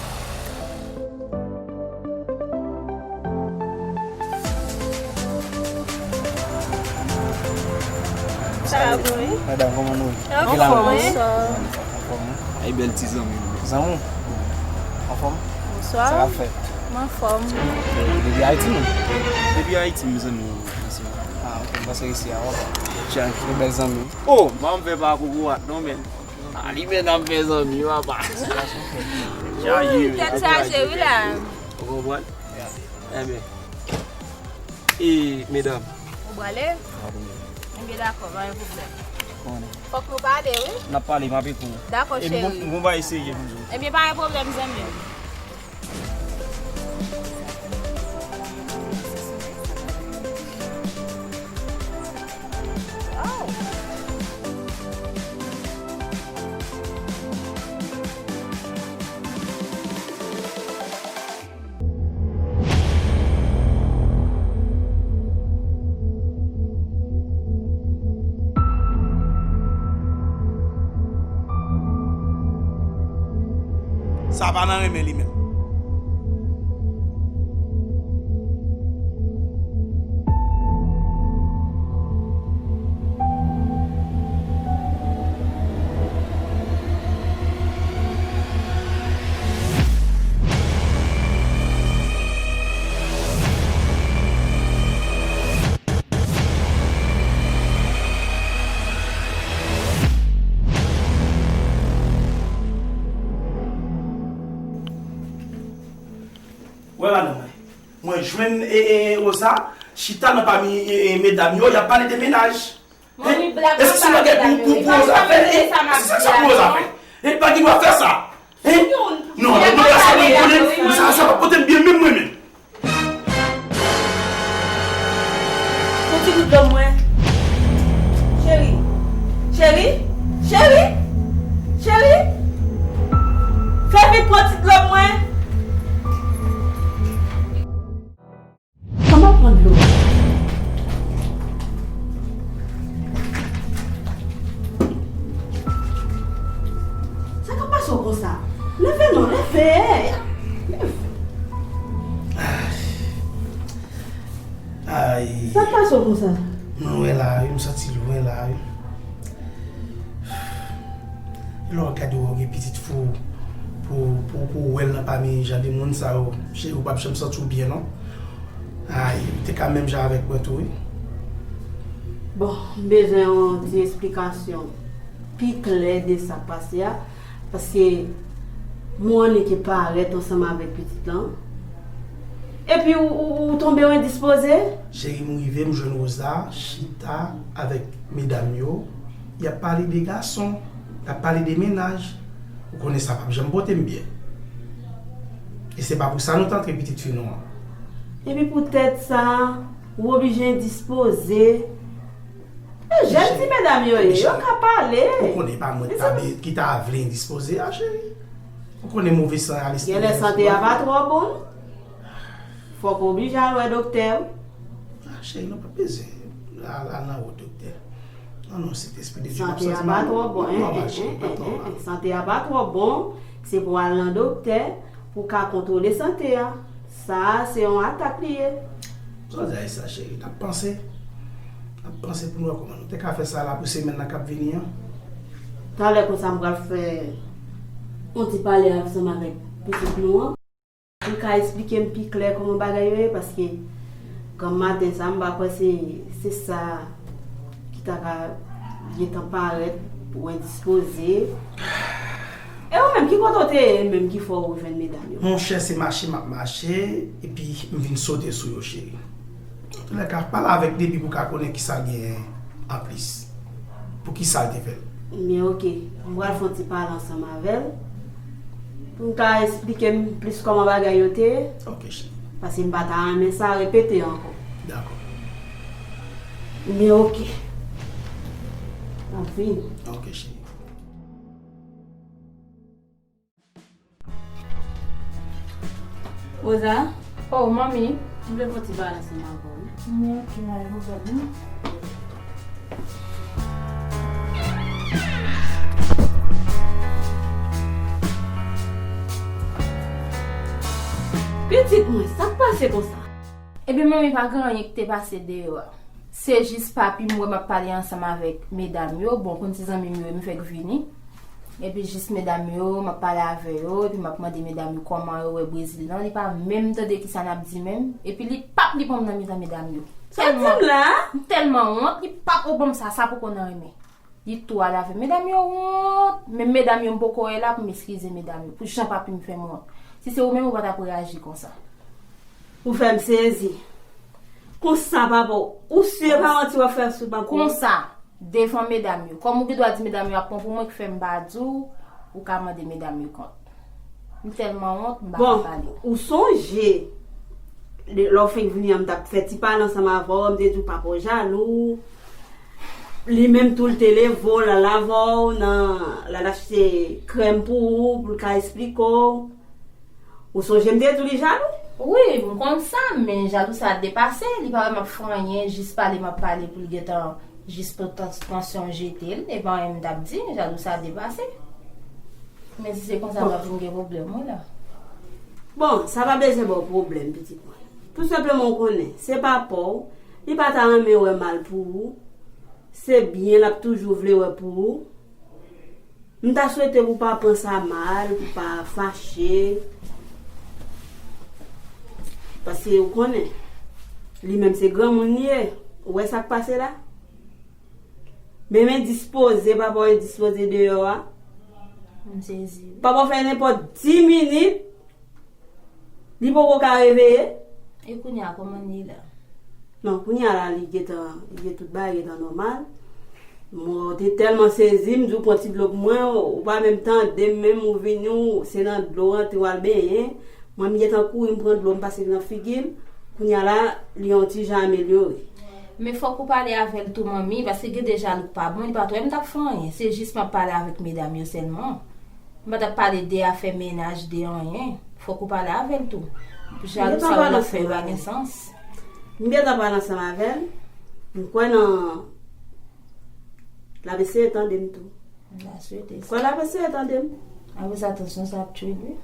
Sa va bon, wi? Medam, kòman nou ye? Anfòm, wi. Anfòm, wi. Ay, bèl ti zanmi m. Zanmi w? Anfòm? Bonswa. Sa k ap fèt? M anfòm. Depi Ayiti, non? Depi Ayiti, m zanmi w, mesye. Ah, ok, m panse isi a, w ap. Tchak, yon bèl zanmi. Oh, m ap fè pa kokorat, non, men. A li menm ap fè zanmi, papa. Chaje, wi, tèt chaje, wi, la. Ou konprann? Enben. E, medam. Ou prale? Enben, dakò, pa gen pwoblèm. Fòk nou pale, wi. N ap pale, m ap ekri w. Dakò, cheri. E m gon, m gon bagay serye pou m di w. Enben, pa gen pwoblèm, zanmi m. Sa pa nan renmen li menm. Wè madanm mwen. Mwen jwenn e, e, e, Rosa chita nan pami e, e, medam yo, y ap pale de mennaj. Manmi, blag nan pale medam yo. Pou Rosa fè, e, se sa k pou Rosa fè. E pa ki dwa fè sa. Hein? Non, non, non, sa mwen konnen, sa, sa pa pote m byen menm mwen menm. Fè ti gout dlo mwen. Cheri. Cheri. Cheri. Cheri. Fè vit pran ti dlo mwen. Kòman pran dlo? Sa k ap pase w konsa? Leve non, leve. Leve. Ay. Sa k pase w konsa? Mwen wè la, wi, m santi lwen la, wi. Lè w gade w gen pitit fou pou, pou, pou w wè l nan pami jan de moun sa yo, cheri, ou p ap janm santi w byen, non. Ay, ou te ka menm jan avèk mwen tou, wi. Bon, m bezwen yon ti esplikasyon pi klè de sa k pase a, paske mwen annik parèt ansanm avèk pitit lan. Epi ou, ou, ou tonbe w endispoze? Cheri, m rive, m jwenn Rosa chita avèk medam yo. Y ap pale de gason, y ap pale de mennaj. Ou konnen sa p ap janm pote m byen. E se pa pou sa nou t antre pitit fi nou an. Epi poutèt sa, ou oblije endispoze. E jèn ti medam yo ye, yo ka pale. Ou konnen pa mwen ki ta vle endispoze a, cheri. Ou konnen move san a lespri. Genlè sante a pa twò bon. Fòk ou oblije al wè doktè. Ah, cheri, nou pa bezwen al, al nan wòd doktè. Non, non, Sentespri de Dye, m ap santi m alèz. Sante a pa twò bon, en, en, en, en, en. Sante a pa twò bon, se pou al nan doktè, pou ka kontwole sante a. Sa a, se yon atak li ye. Sa w di a, sa, cheri, n ap panse. N ap panse pou nou wè kòman nou te ka fè sa la pou semèn nan k ap vini an. Talè konsa, m pral fè yon ti pale ansanm avèk pitit nou an. Pou l ka esplike m pi klè kòman bagay yo ye, paske granm maten sa, m pa kwè se, se sa ki ta ka gentan parèt pou w endispoze. E ou menm, ki kote w te ye menm ki fè w rejwenn medam yo? Monchè, se mache m ap mache, epi m vin sote sou yo, cheri. Antoulèka, pale avèk Depi pou w ka konnen kisa l genyen anplis. Poukisa l te fè l? Ebyen, oke. M pral fè yon ti pale ansanm avè l. Pou l ka esplike m plis kòman bagay yo te ye. Oke, cheri. Paske m pa ta renmen sa repete ankò. Dakò. Ebyen, oke. M ap vini. Oke, cheri. Rosa? Oh, manmi. M vle fè yon ti pale ansanm avè w, wi. Mwen, ok, mwen, mwen, mwen. Pitit mwen, sa k pase konsa? Ebyen, manmi, pa gen anyen ki te pase deyò a. Se jis papi m wè m ap pale ansanm avèk medam yo. Bon, konn se zanmi m yo, m fèk vini. Epi jis medam yo, m ap pale avè yo, epi m ap mande medam yo kòman yo wè Brezil lan. Li pa menm tande kisa n ap di menm. Epi li p ap li pran m nan mitan medam yo. Sa w di m la? M tèlman wont, li p ap reponn m sa, sa poko nan renmen. Li tou al avè medam yo wont, menm medam yo m poko wè la pou m eskize medam yo, pou jan papi m fè m wont. Si se ou menm, ou pa t ap reyaji konsa. Ou fè m sezi. Konsa, papa, ou si e pa manti w ap fè sou papa w? Konsa, devan medam yo. Kòm ou gen dwa di medam yo ap pran pou mwen ki fè m pa di w, ou ka mande medam yo kont. M tèlman wont, m pa ka pale. Bon, ou sonje, lè, lè w fenk vini an, m t ap fè ti pale ansanm avè w, m te di w papa w jalou. Li menm tou, l te leve w, l al avè w nan, l al achte krèm pou ou, pou l ka esplike w. Ou sonje m te di w li jalou? Wi, m konn sa, men jalou sa depase. Li pa wè m ap fè anyen, jis pale m ap pale pou l gentan jis pou tans-, tansyon jete l. E pa anyen m t ap di, jalou sa depase. Men si se konsa, n ap vin gen pwoblèm, wi, la. Bon, sa pa bezwen ba w pwoblèm, pitit mwen. Tou senpleman, w konnen, se papa w, li pa ta renmen wè mal pou ou. Se byen l ap toujou vle wè pou ou. M ta swete pou w pa pran sa mal, pou w pa fache. Paske w konnen, li menm se granmoun li ye. Ou wè sa k pase la? Men, men dispoze, papa w endispoze deyò a. M sezi, wi. Papa w fè nenpòt dis minit, li poko ka reveye. E kounye a, kòman li ye la? Non, kounye a la, li gentan, li gen tout bagay, gentan nòmal. Mwen te tèlman sezi, m di w pran ti dlo pou mwen, ou pa menm tande m, menm ou vini, ou se nan dlo w rantre, w al benyen. Mwen, m gentan kouri, m pran dlo, m pase nan figi l. Kounye a la, li yon ti jan amelyore. Men fòk ou pale avè l tou, manmi, paske gen de jalou k pa bon, li pa t wè m t ap fè anyen. Se jis m ap pale avèk medam yo sèlman. M pa t ap pale de afè mennaj, de anyen. Fòk ou pale avè l tou. Jalou sa yo l ap fè pa gen sans. M gentan pale ansanm avè l. M kwè nan l ap eseye tande m tou. M ta swete sa. M kwè l ap eseye tande m. Apre sa, tansyon sa ap tchwe l, wi.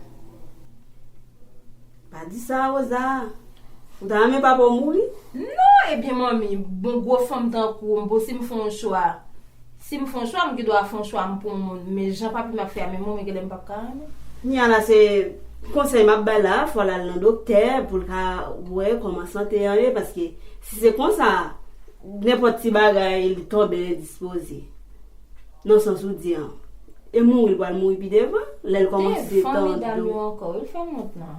Pa di sa, Rosa. Ou ta renmen papa w mouri? Non, ebyen, manmi, bon, gwo fanm tankou w, m, bon, si m fè yon chwa, si m fè yon chwa, m gen dwa fè yon chwa m pou yon moun. Men jan papi m ap fè a, men mwen, men genlè m p ap ka renmen. Kounye a la, se konsèy m ap bay la, fò l al nan doktè pou l ka wè kòman sante an ye, paske si se konsa, nenpòt ti bagay, li tonbe endispoze. Nan sans ou di an. E mouri, l pral mouri pi devan, lè l kòmanse tande. Devan medam yo ankò, wi, l fè m wont la.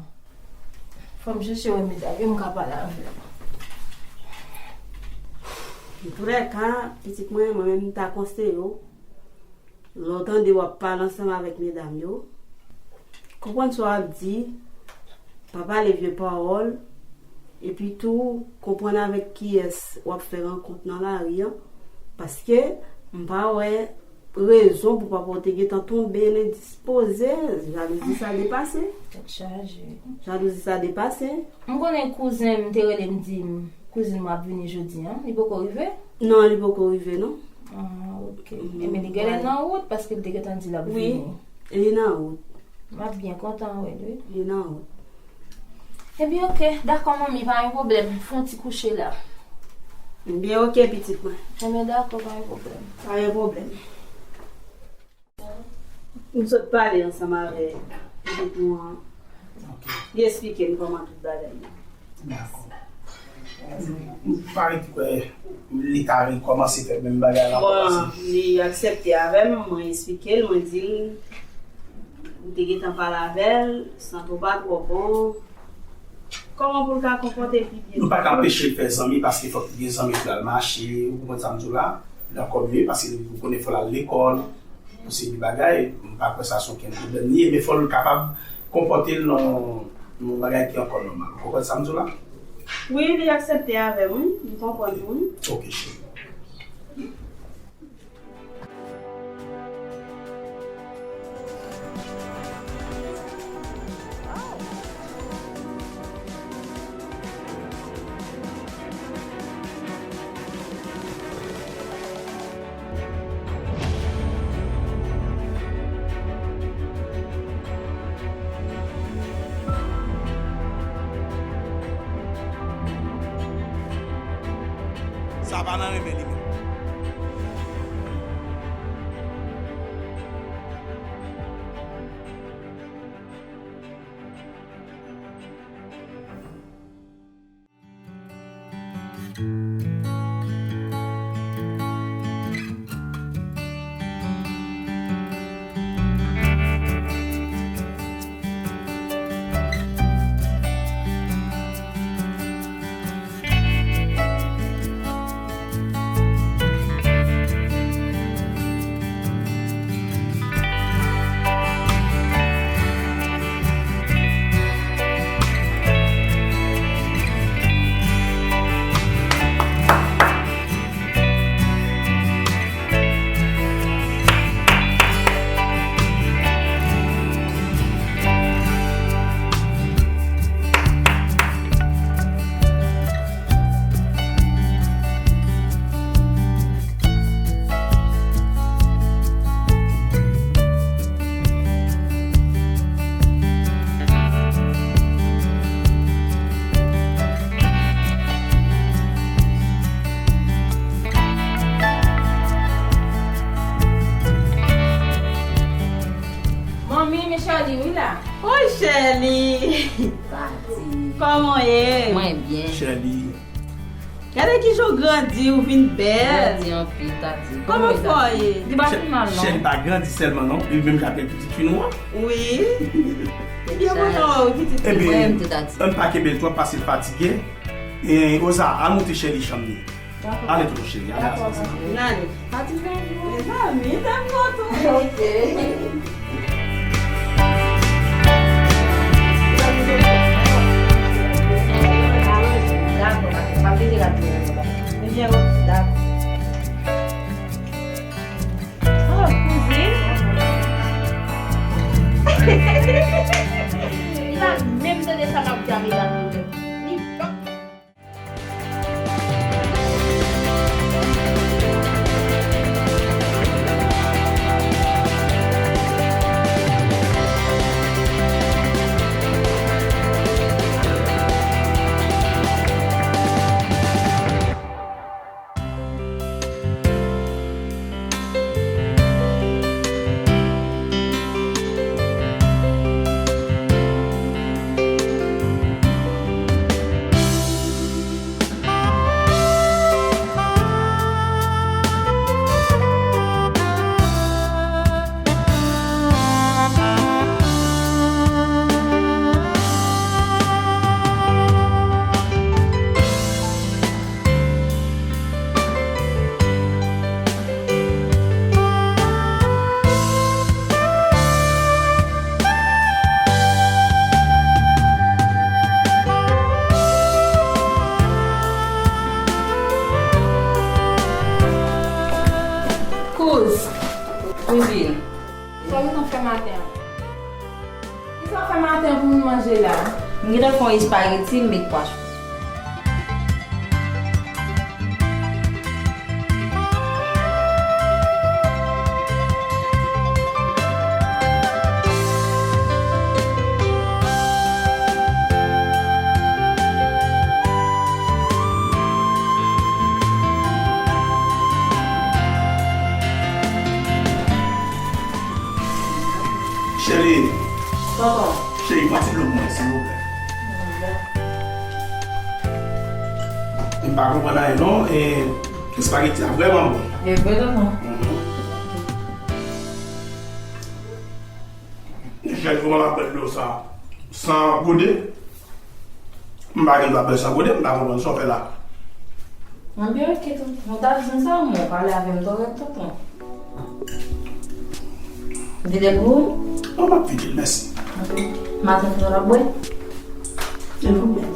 Fò m chèche wè medam yo, m ka pale avè l. Antoulèka, pitit mwen, mwen menm, m ta konseye w. Lè w tande w ap pale ansanm avèk medam yo, konprann sa w ap di, pa pale vye pawòl, epi tou, konprann avèk kiyès w ap fè rankont nan lari an, paske m pa wè rezon pou papa w te gentan tonbe endispoze, jalouzi sa depase. Tèt chaje. Jalouzi sa depase. M konnen kouzen m te rele m di m, kouzin mwen ap vini jodi an, li poko rive? Non, li poko rive, non. Ah, ok. Ebyen, li genlè nan wout, paske l te gentan di l ap vini. Wi, li nan wout. M ap byen kontan wè l, wi. Li nan wout. Ebyen, ok, dakò, manmi, pa gen pwoblèm. Fè yon ti kouche la. Ebyen, ok, pitit mwen. Ebyen, dakò, pa gen pwoblèm. Pa gen pwoblèm. M sot pale ansanm avè pitit nou an. Ok. Li esplike m kòman tout bagay ye. Dakò. M pa ret kwè li ta rekòmanse fè menm bagay la ankò. Bon, paske li aksepte avè m, mwen esplike l, mwen di l, m te gentan pale avè l, sante w pa twò bon. Kòman pou l ka konpòte l pi byen? Nou pa ka anpeche l fè zanmi, paske fòk li gen zanmi pou l al mache, ou konprann sa m di w la? Li ankò mye, paske ou konnen fò l al lekòl, pou se de bagay, m pa kwè sa se okenn pwoblèm li ye, men fò l kapab konpòte l nan yon bagay ki ankò nòmal. Ou konprann sa m di w la? Wi, li aksepte avè m, wi. Li konprann, wi. Ok, cheri. Sa pa nan renmen li menm. Oi, Shelly! Tati. Kòman w ye? Mwen byen. Shelly. Gade kijan w grandi, ou vin bèl. Grandi anpil, Tati. Kòman fò w ye? Li pa pi mal, non. Shelly pa grandi sèlman, non. Li menm jan avèk pitit fi nou an. Wi. Li byen kontan wè w, pitit fi. Mwen menm tou, Tati. Ann pa kenbe l twòp, paske l fatige. E, Oza, al montre Shelly chanm li. Ale tou, cheri, ale. Dakò, papi. N ale. Pati bonjou. Mezanmi, te m kontan. Ok. Dakò, papi. M ap vini rapid. Dakò. Oh, kouzin. Li pa menm tande sa m ap di a, medam yo menm. Li pa Kouz, kouzin. Sa w gentan fè maten an? Kisa w fè maten pou nou manje la? M gentan fè yon espageti, m met pwa chou. Cheri. Tonton. Cheri, pran ti dlo pou mwen, silvouplè. M pa konprann anyen, non. E, espageti a vrèman bon. E vre, tonton. Mhm. Cheri, kòman m ap bwè dlo sa san gode? M pa gen dwa bwè san gode, m pa konprann sa w fè la. Anben, ok, tonton. Mwen ta di m sa, mwen pale avè m kòrèk, tonton. Vide l pou ou? Non, m ap vide l, mèsi. Ok. Maten tonton ap bwè? Silvouplè.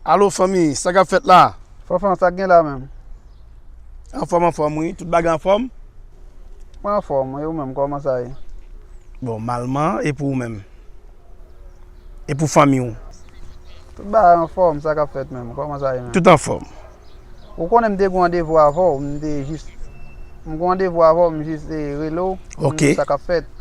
Alo, fanmi, sa k ap fèt la? Fanfan, sa k gen la menm? Anfòm, anfòm, wi. Tout bagay anfòm? Mwen anfòm, e ou menm, kòman sa ye? Bon, malman, e pou ou menm? E pou fanmi w? Tout bagay anfòm, sa k ap fèt menm? Kòman sa ye menm? Tout anfòm. Ou konnen m te gen randevou avè w, m te jis, m gen randevou avè w, m jis, e, rele w, pou m di w sa k ap fèt.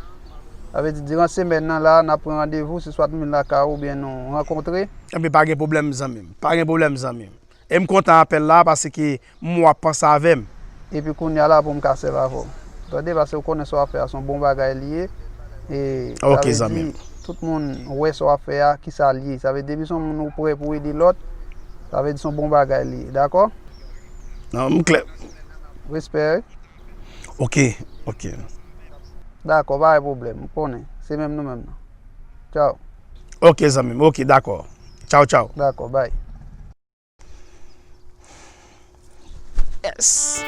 Sa vle di, diran semèn nan la, n ap pran randevou, se swat m vin lakay ou, oubyen nou rankontre. Enben, pa gen pwoblèm, zanmi m. Pa gen pwoblèm, zanmi m. E m kontan apèl la, paske m wè w ap panse avè m. Epi kounye a la pou m ka sèvi avè w. Tande, paske ou konnen sa w ap fè a, se yon bon bagay li ye. E, sa vle di, ok, zanmi m. Tout moun wè sa w ap fè a, ki sa l ye. Sa vle di depi se yon moun ou prè pou ede lòt, sa vle di se yon bon bagay li ye. Dakò? Non, m klè. Respè, wi. Ok, ok. Dakò, pa gen pwoblèm. M konnen. Se menm nou menm nan. Tchaw. Ok, zanmi m. Ok, dakò. Tchaw, tchaw. Dakò, bay. Yes.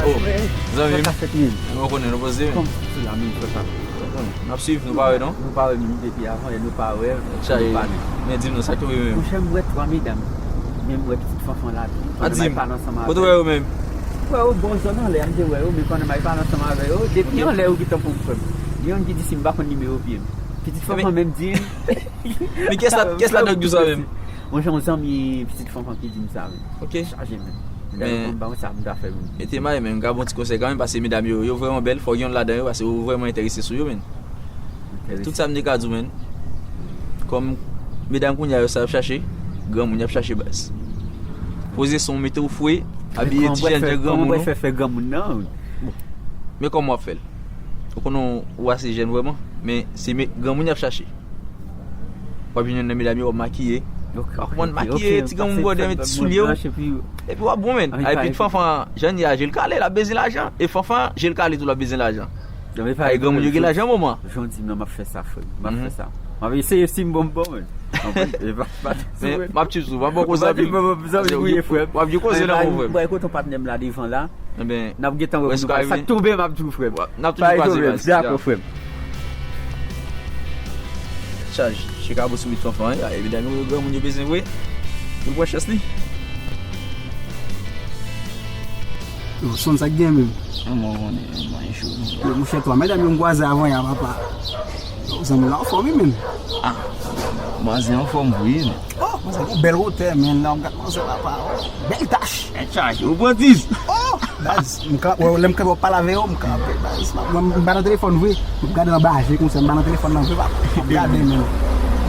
Oh, zanmi m. Sa k ap fèt menm? Nou konnen nou poze menm. Kòman se la menm frè pa m? N ap swiv, nou pa wè non? Nou pa wè menm depi avan yè, nou pa wè, nou pale. Men di m non, sa k tonbe menm? Monchè, m wè twa medam. Men m wè pitit Fanfan la tou. A, di m, kote w wè yo menm? M wè yo bò zòn anlè a, m te wè yo, men pandan m al pale ansanm avè yo, depi anlè yo gentan pran frè m. Gen youn ki di si m pa konn nimewo pye m. Pitit Fanfan menm di m. Men kiyès la, kiyès la nèg di w sa menm? Monchè, yon zanmi pitit Fanfan ki di m sa menm. Ok. Chaje menm. Dayè, men, m pa konn sa m ta fè menm. Mete mayo, men m ka ba w ti konsèy kanmenm, paske medam yo, yo vrèman bèl, fò gen youn ladan yo, paske yo vrèman enterese sou yo, men. Enterese. Tout sa m te ka di w, men. Kòm medam kounye a yo sa y ap chache, granmoun y ap chache baz. Poze son w, mete w fre, abiye ti jèn jan granmoun ou. Kòman w fè fè granmoun nan? Men kòman w ap fè l? Ou konnen w ase jèn vrèman, men se granmoun y ap chache. W ap jwenn youn nan medam yo, w ap makiye. Ok, ok, ok, ok. W ap konprann makiye, ti granmoun bwòdè, met ti soulye w. Epi w ap bon, men. Epi Fanfan, jan l ye a, je l kale, l ap bezwen lajan. E Fanfan, je l kale tou, l ap bezwen lajan. Ay, granmoun yo gen lajan moman. Jan w di m nan, m ap fè sa, frè m. M ap fè sa. M ap eseye si m bon, m bon, men. Men, m ap tchip sou, m ap ba w koze anpil. W ap di koze nan bon, frè m. Bay kote patnè m la devan la. Enben, n ap gentan wè pou nou pale. Sa k tonbe, m ap di w, frè m. N ap toujou kwaze, baz. Dakò, frè m. Chaj, cheka bo sou vit Fanfan, e medam yo, granmoun yo bezwen vre. Yo pran chans li. Yo, sonn sa k gen menm. Mwen konnen, mwen cho. Yo, monchè, twa medam yo m kwaze avan yè a, papa. Yo, zanmi la anfòm, wi, menm. Ah, manzè anfòm vre, men. Oh, manzè gon bèl wotè, men, lè w ap gad manzè, papa, oh, bèl tach. Bèl tach, ou pran dis. Oh, baz, m ka, wè, lè m kanpe w ap pale avè yo, m kanpe, baz. Mwen, m pa nan telefòn vre. M ap gade anba je konsa, m pa nan telefòn nan vre, papa. M ap gade, men.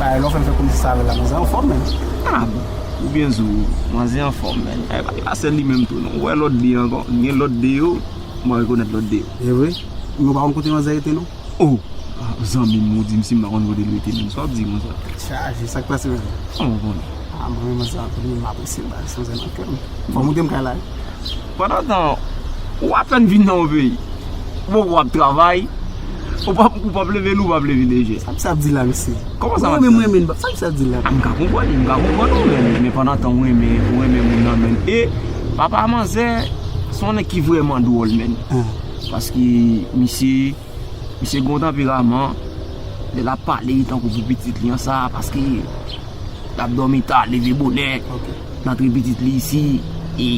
Bagay, lè w fè m fè kòmsi sa avè l la, manzè anfòm, men. Ah, bon. Ou byen di w, manzè anfòm, men. Eh, pa, pa sèl li menm tou, non. Ou wè lòt de ankò, gen lòt de yo, mwen rekonèt lòt de yo. E vre? Men w pa konn kote manzè rete, non? Oh! Ah, zanmi m, ou di m si m pa konn kote l rete menm. Sa w ap di konsa? Chaje, sa k pase menm? Kòman w konnen? Ah, mwen menm sa, pou li menm m apresye l, baz, sanzè nan kè m. Fò w monte m kay la, wi. Pandantan, ou apèn vin nan yon peyi. Bon, w ap travay, ou p ap, ou p ap leve lou, ou p ap leve lejè. Sa misye ap di la, mesye? Kòman sa, mwen menm, mwen menm, sa misye ap di la? Ah, m ka konprann li, m ka konprann ou, men, men pandantan ou renmen, ou renmen moun nan, men. E papa manzè, se yon nèg ki vrèman dwòl, men. Ah. Paske misye Misye gen yon tanperaman, lè l ap pale tankou pou pitit li an sa, paske l ap dòmi ta, leve bonè, l antre pitit li isi, e,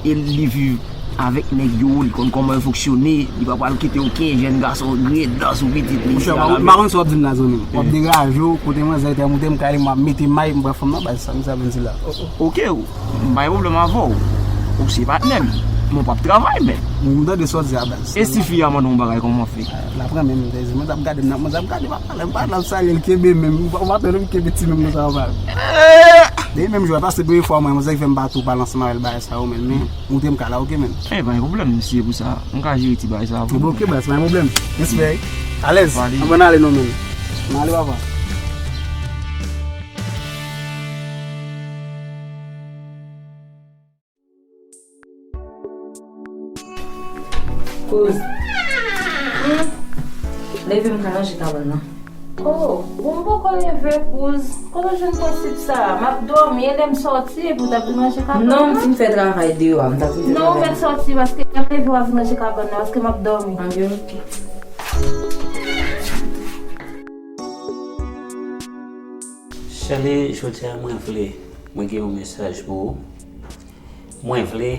e li viv avèk nèg yo, li konn kòman yo fonksyone, li pa pral kite okenn jèn gason gredan sou pitit li. Monchè, m pa konn sa w ap di m la, zanmi m. W ap degaje w, kote manzè te moute m kay li, m ap mete may, m pran fanm nan, bay sa misye ap vin di la. Oke, m pa gen pwoblèm avè w. Ou se patnè m. Men w p ap travay, men. M tande sa w di a, baz. E si fi a mande w yon bagay, kòman w fè? L ap renmen m, tèzi. Mwen t ap gade m nan, mwen t ap gade, m ap pale, m pale, m ap salye l, kenbe men m. Ou pa, ou pa tande m kenbe ti men m konsa, w pa. Depi menm jou a pase premye fwa, mwen, mwen, sa ki fè m pa tou pale ansanm avè l, bagay sa yo, men, men, moute m kay la, oke, men. E, pa gen pwoblèm, mesye, pou sa. M ka jere ti bagay sa pou ou. Oke, baz, pa gen pwoblèm. Respè. Alèz. Ann ale non, men. Ann ale, papa. Kouz. Leve m ka ranje kabann nan. Oh, bon, m poko leve, kouz. Kote w jwenn prensip sa a? M ap dòmi, e lè m sòti, epi w t ap vin ranje kabòn nan? Non, m fin fè travay deyò a, m t ap vin fè travay. Non, ou mèt sòti, paske lè m leve, w ap vin ranje kabòn nan, paske m ap dòmi. Anben, oke. Shelly, jodi a mwen vle, mwen gen yon mesaj pou ou. Mwen vle,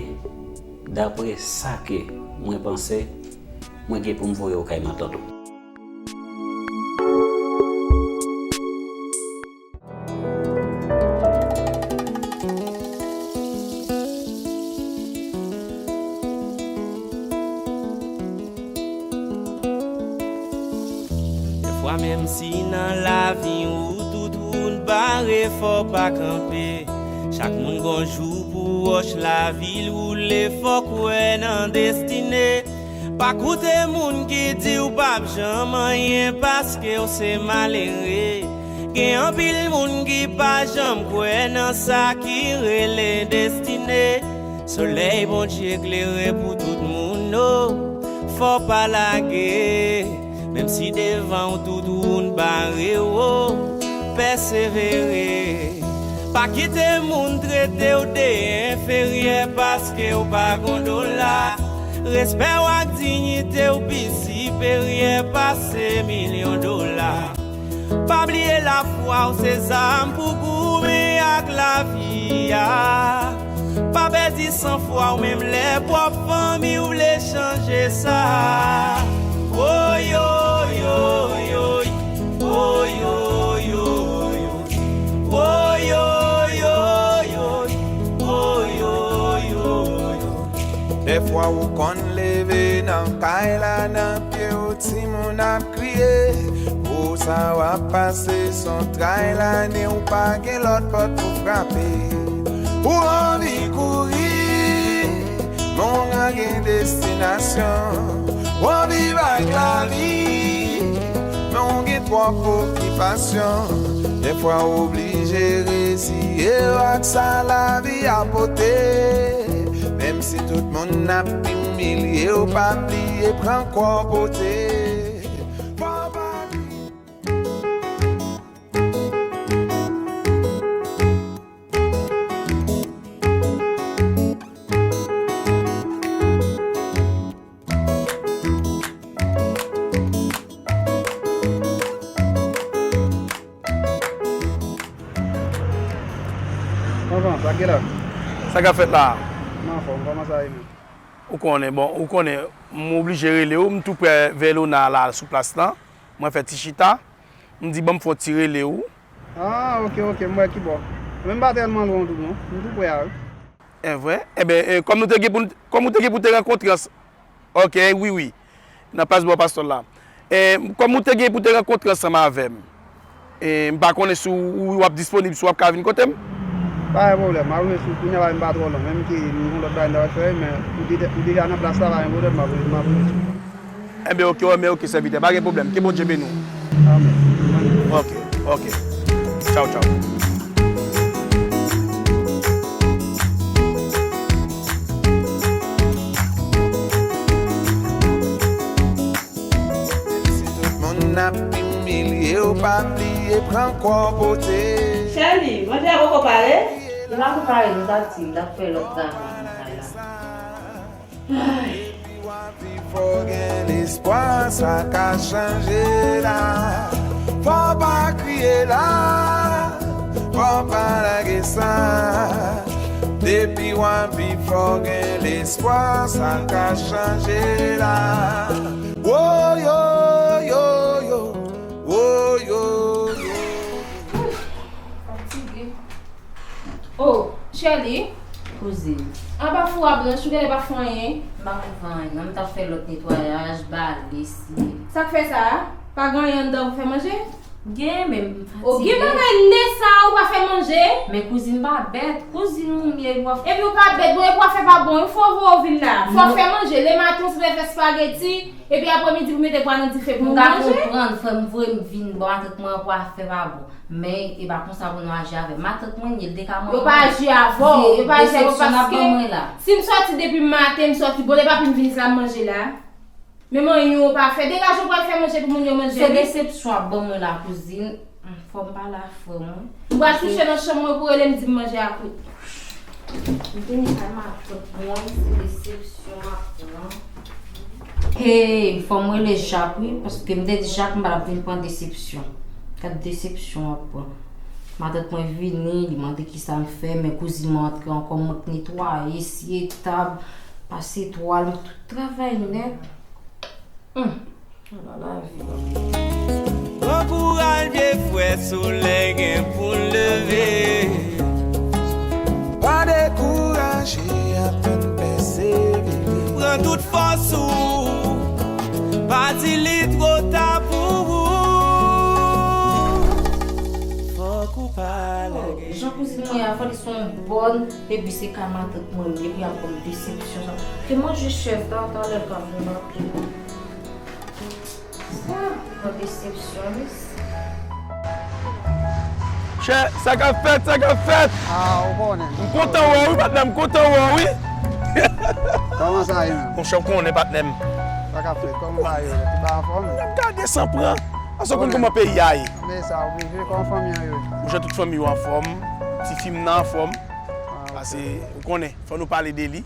dapre sa ke mwen panse, mwen gen pou m voye w kay matant ou. Dèfwa, menm si nan lavi ou tout wout bare, fò w pa kanpe. Chak moun gon jou pou wòch lavi l woule, fò w kwè nan destine. Pa koute moun ki di w p ap janm anyen paske w se malere. Gen anpil moun ki pa janm kwè nan sa ki rele destine. Solèy Bondye klere pou tout moun, o, fò w pa lage. Menm si devan w tout wout bare, o, pèsevere. Pa kite moun trete w de enferyè paske w pa gon dola. Respè w ak diyite w pi siperyè pase milyon dola. Pa bliye lafwa w se zam pou goumen ak lavi a. Pa pèdi sanfwa w menm lè pwòp fanmi w vle chanje sa. Woyoyoyoy, woyoyoyoy, woyoyoyoy, woyoyoyoy. Dèfwa ou konn leve nan kay la, nan pye w timoun ap kriye. Pou sa w ap pase, s on tray lane, ou pa gen lòt pòt pou frape. Ou anvi kouri, men w pa gen destinasyon. W anvi bay lavi, men w gen twòp okipasyon. Dèfwa w oblije reziye w ak sa lavi a pote. Menm si tout moun ap imilye w, pa bliye pran kò w pote. Fò w pa bliye. Anvan, sa k gen la? Sa k ap fèt la? M anfòm, kòman sa ye menm? Ou konnen, bon, ou konnen, m oblije rele w, m tou prè Vèlona la sou plas lan. Mwen fè ti chita. M di, "Ban m fè yon ti rele w." Ah, oke, oke, m wè ki bò. Men m pa tèlman lwen w tou non. M tou prè a, wi. Evre? Enben, e, kòm nou te gen pou n, kòm ou te gen pou te rankontre ans-, oke, wi, wi. Nan plas bò pastòl la. E, kòm ou te gen pou te rankontre ansanm avè m. E, m pa konnen si w, w ap disponib, si w ap ka vin kote m. Pa gen pwoblèm, m ap vin sou kounye a, m pa twò lwen. Menm ke m gen lòt bagay m ta pral fè, men ou deja, ou deja nan plas la, pa gen pwoblèm, m ap, m ap vin sou. Enben, oke, enben, oke, sèvitè, pa gen pwoblèm. Ke Bondye beni w. Amèn. Oke, oke. Tchaw, tchaw. Menm si tout moun ap imilye w, pa bliye pran kò w pote. Shelly, manje a poko pare? Li pako pare, nou t ap di, m t ap fè lòt travay nan kay la. Depi w ap viv, fò w gen lespwa, sa ka chanje la. Fò w pa kriye la, fò w pa lage sa. Depi w ap viv, fò w gen lespwa, sa ka chanje la. Woyoyoyo, woyoyo. Fatige. Oh, Shelly. Kouzin. Anba fou a blanch, ou genlè pa fè anyen. M pa konn fè anyen, non, m t ap fè lòt netwayaj, bale, siye. Sa k fè sa a? Pa gen anyen anndan pou fè manje? Gen, men m fatige. Oh, gen bagay lè sa a ou pa fè manje? Men kouzin pa bèt, kouzin ou m ye, w ap... Epi ou pa bèt, bon, epi w ap fè pa bon, fò w voye w vin la. Fò w fè manje, lè maten ou sipoze fè spageti, epi apremidi pou mete pwa nan dife pou nou manje. M ka konprann, frè m voye m vin, bon, matant mwen an pou afè pa bon. Men, e pa konsa pou nou aji avè m. Matant mwen ye, l te ka manman m. Yo pa aji avè w, yo pa aji avè w paske si m sòti depi maten, m sòti, bon, lè papi m vini, se la m manje la. Menm anyen ou pa fè. Degaje w pral fè manje pou moun yo manje. Se desepsyon ap ban mwen la kouzin. Fò m pale a frè mwen. M pral kouche nan chanm mwen pou rele m di m manje a kwit. M te ni kay matant mwen, se desepsyon ap pran. Hey, fò m rele Jak wi, paske m te di Jak m pa t ap vin pran desepsyon. Gad desepsyon ap pran. Matant mwen vini, li mande kisa m fè, men kouzin mwen antre ankò, mwen k netwaye, siye tab, pase twal, tout travay nèt. Hum. Ala lavi. Pran kouraj vye frè, solèy gen pou l leve. Pa dekouraje, aprann pèsevere. Pran tout fòs ou, pa di li twò ta pou ou. Fòk ou pa lage. Jan kouzin mwen avan li se yon bòn, epi se kay matant mwen li ye, epi ap ban m desepsyon sa. Te manje chèf la, talè l ka vin rapid. Sa, yon desepsyon, wi. Chè, sa k ap fèt, sa k ap fèt? Ah, ou konnen. M kontan wè w wi, patnè, m kontan wè w wi. Kòman sa ye menm? Monchè, w konnen, patnè m. Sa k ap fèt? Kòman bagay yo ye? Tout bagay anfòm? N ap gade san pran. Paske w konn kòman peyi a ye. Men sa oblije, kòman fanmi an ye? Monchè, tout fanmi yo anfòm. Tifi m nan anfòm. Ah, ok. Paske, ou konnen, fò nou pale de li.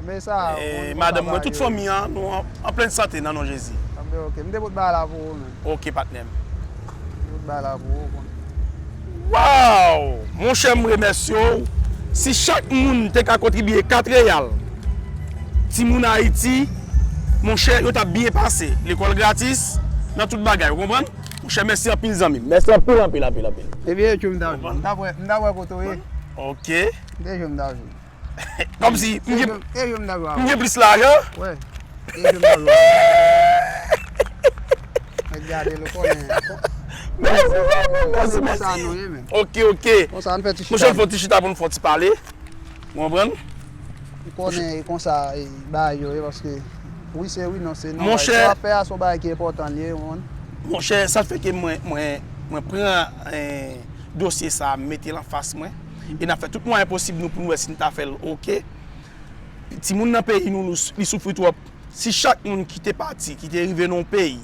Men sa, eh, madanm mwen, tout fanmi an, nou an, an plèn sante nan non Jezi. Anben, ok. M te pot bagay la pou ou menm. Ok, patnè m. M te pot bagay la pou ou, ou konnen. Waw! Monchè, m remèsye w. Si chak moun te ka kontribye kat reyal, timoun Ayiti, monchè, yo t ap byen pase. Lekòl gratis, nan tout bagay, ou konprann? Monchè, mèsi anpil, zanmi m. Mèsi anpil, anpil, anpil, anpil. Ebyen, e jwe m ta jwe. M ta wè, m ta wè kote w ye. Ok. M te jwe m ta jwe. Kòmsi m gen, m gen plis lajan. Wè. E jwe m ta jwe. Mwen gade l, ou konnen. Mèsi, mèsi, mèsi, mèsi. Konsa nou ye, men. Ok, ok. Konsa, ann fè ti chita. Monchè, n fè ti chita pou n fè ti pale. Ou konprann? Ou konnen e konsa e bagay yo ye, paske wi se wi, non se non. Monchè, sa w ap fè a se yon bagay ki enpòtan li ye, ou konprann? Monchè, sa fè ke mwen, mwen, mwen pran, eh, dosye sa a, m mete l anfas mwen, e n ap fè tout mwayen posib nou pou n wè si n ta fè l oke. Timoun nan peyi nou, nou, li soufri twòp. Si chak moun ki te pati, ki te rive nan yon peyi,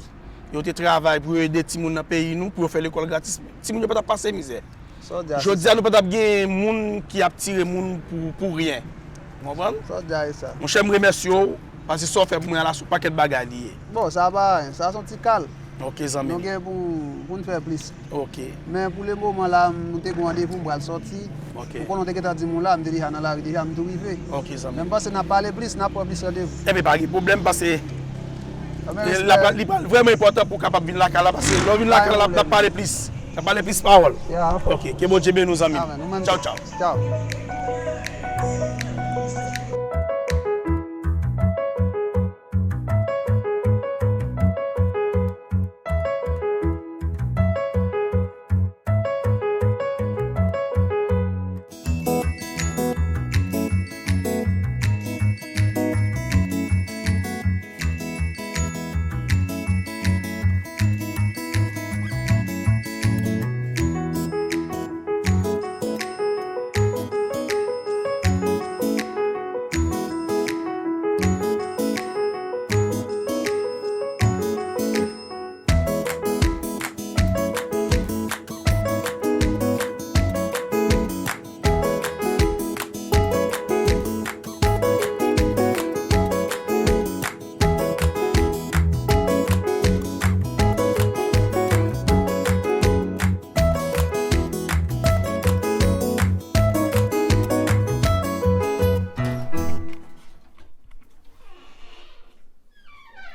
yo te travay pou yo ede timoun nan peyi nou, pou yo fè lekòl gratis, timoun yo pa t ap pase mizè. Sa w di a, se sa. Jodi a, nou pa t ap gen moun ki ap tire moun pou, pou ryen. Ou konprann? Sa w di a, se sa. Monchè, m remèsye w, paske sa w fè pou mwen la, se yon pakèt bagay li ye. Bon, sa pa anyen, sa se yon ti kal. Ok, zanmi m. Nou gen pou, pou n fè plis. Ok. Men pou le moman la, nou te gen yon randevou, m pral sòti. Ok. Ou konnen w te gentan di m ou la, m te deja nan lari deja, m tou rive. Ok, zanmi m. Men m panse n ap pale plis, n ap pran plis randevou. Enben, pa gen pwoblèm, paske l ap, li pral vrèman enpòtan pou w kapab vin lakay la, paske lè w vin lakay la, n ap pale plis. N ap pale plis pawòl. Ok, ke Bondye beni w, zanmi m. Amèn. Ou menm tou. Tchaw, tchaw. Tchaw.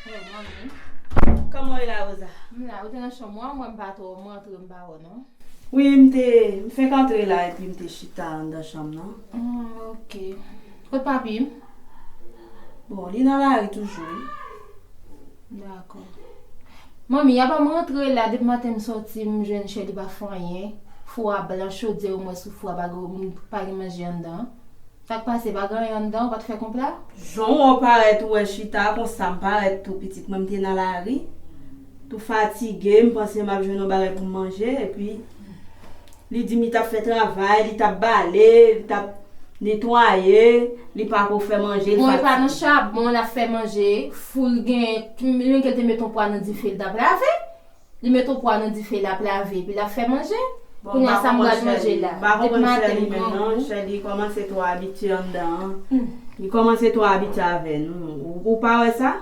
Hey, manmi. Kòman w ye la, Rosa? M la, ou te nan chanm ou a, mwen m pa twò, m rantre, m pa wè w non. Wi, m te, m fenk antre la epi m te chita anndan chanm nan. Ah, ok. Kot papi m? Bon, li nan lari toujou, wi. Dakò. Manmi, apa m rantre la, depi maten m sòti, m jwenn Shelly pa fè anyen. Fou a blan, chodyè omwen sou fou a, pa gen, pa gen manje anndan. Sa k pase, pa gen anyen anndan, ou pa t fè konpla? Jan w wè w parèt, ou wè chita konsa, m parèt tou, pitit mwen, m te nan lari. Tou fatige, m panse m ap jwenn yon bagay pou m manje, epi li di m li t ap fè travay, li t ap bale, li t ap Netwaye, li pa ko fè manje, li fatige. Bon, e pa nan chabon l ap fè manje, foul gen, menm ke l te met yon pwa nan dife, l t ap lave. Li met yon pwa nan dife, l ap lave, epi l ap fè manje. Bon, kounye a sa m pral manje la. M pa konprann Sherly menm non. Sherly kòmanse twò abitye anndan an. Hmm. Li kòmanse twò abitye avè nou. Ou, ou pa wè sa?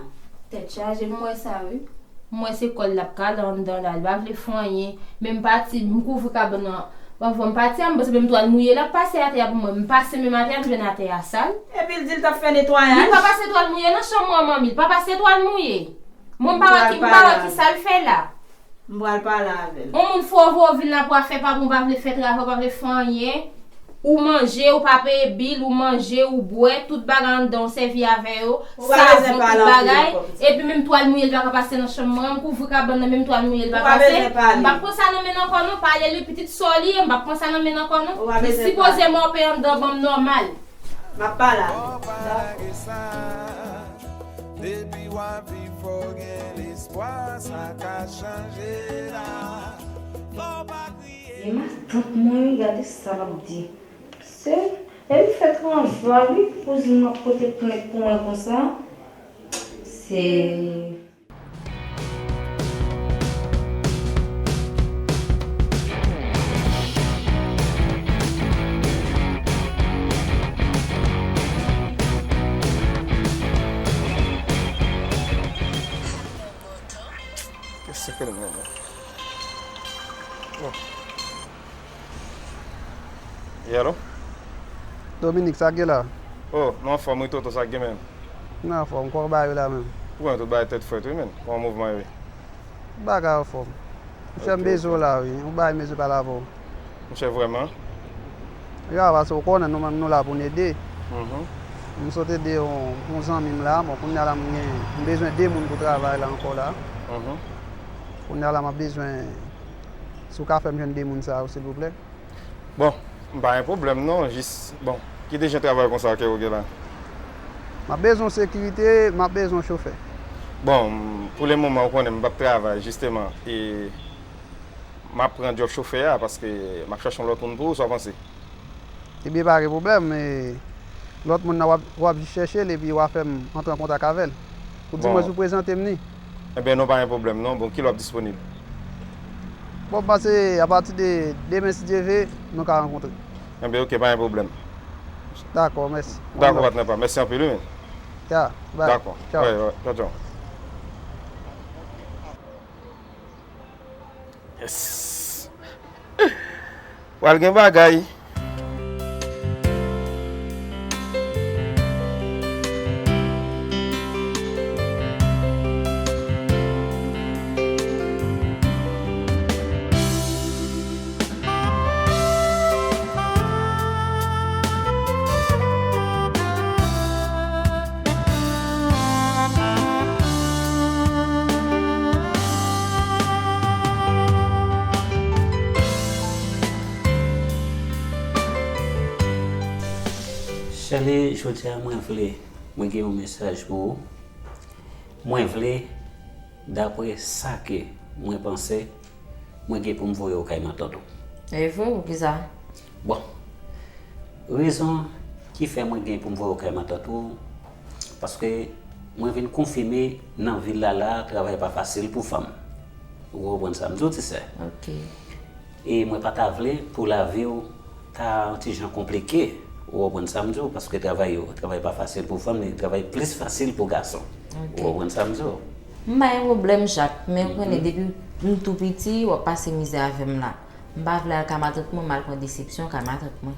Tèt chaje, m wè sa, wi. M wè se kò l l ap kale anndan la, li pa vle fè anyen. Men m pati, m kouvri kabann nan. Bon, bon, m pati a, m panse menm twal mouye l ap pase atè a pou mwen. M pase menm atè a, m jwenn atè a sal. Epi l di l t ap fè netwayaj. Li pa pase twal mouye nan chanm mwen, manmi. Li pa pase twal mouye. Mwen m pa wè ki, m pa wè ki sa l fè la. M pral pale avè l. On moun fò voye vil la pou afè pa bon, pa vle fè travay, pa vle fè anyen. Ou manje, ou pa peye bil, ou manje, ou bwè, tout bagay anndan, ou sèvi avè yo, savon, tout bagay. Epi menm twal mouye, li pa ka pase nan chanm mwen, m kouvri kabann nan, menm twal mouye, li pa pase. M p ap pran sa nan men l ankò non, pale li, pitit sò li ye, m p ap pran sa nan men l ankò non. Li sipoze mòpe anndan, ban m nòmal. M ap pale avè l. Depi w ap viv, fò w gen lespwa, sa ka chanje la. Fò w pa kriye. E matant mwen, wi, gade sa l ap di. Se, e li fè tranzwa, wi, pou kouzin mwen ap pote plent pou mwen konsa. Se Kèsè ke l menm? Oh. Wi, alo? Dominique, sa k gen la? Oh, m anfòm wi, Toto, sa k gen menm? M anfòm, kòman w ba yo la menm? Ou konnen tout bagay tèt frèt wi, menm. Kòman mouvman yo ye? Bagay anfòm. Monchè, m bezwen w la wi. Yon bagay m bezwen pale avè w. Monchè, vrèman? Ya, paske w konnen nou menm nou la pou n ede. Mhm. M sot ede yon, yon zanmi m la. Bon, kounye a la m gen, m bezwen de moun pou travay la ankò la. Mhm. Kounye a la m ap bezwen, si w ka fè m jwenn de moun sa yo, silvouplè. Bon, m pa gen pwoblèm non, jis, bon, ki dejen travay konsa ke ou gen la? M ap bezwen sekirite, m ap bezwen chofè. Bon, pou le moman, ou konnen m p ap travay, jisteman, e m ap pran djòb chofè a, paske m ap chache yon lòt moun pou ou, sa w panse? Ebyen, pa gen pwoblèm, e lòt moun nan w ap, w ap jis chèche l, epi w a fè m antre an kontak avè l. Ou di mwen si w prezante m ni. Enben, non, pa gen pwoblèm non. Bon, kilè w ap disponib? Bon, m panse apati de demen, si Dye ve, nou ka rankontre. Enben, oke, pa gen pwoblèm. Dakò, mèsi. Dakò, patnè pa m. Mèsi anpil, wi, men. Ya, bay. Dakò. Tchaw. Wi, wi, tchaw, tchaw. Yes. Pral gen bagay. Sherly, jodi a mwen vle, mwen gen yon mesaj pou ou. Mwen vle, dapre sa ke mwen panse, mwen gen pou m voye w kay matant ou. E vre, poukisa? Bon, rezon ki fè mwen gen pou m voye w kay matant ou, paske mwen vin konfime nan vil la la, travay pa fasil pou fanm. Ou konprann sa m di w, ti sè? Ok. E mwen pa ta vle pou lavi w ta yon ti jan konplike. Ou konprann sa m di w? Paske travay yo, travay pa fasil pou fanm, li travay plis fasil pou gason. Ok. Ou konprann sa m di w? M pa gen pwoblèm, Jacques, men ou konnen depi m tou piti, w ap pase mizè avè m la. M pa vle al ka matant mwen, m al pran desepsyon ka matant mwen.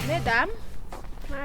Medam,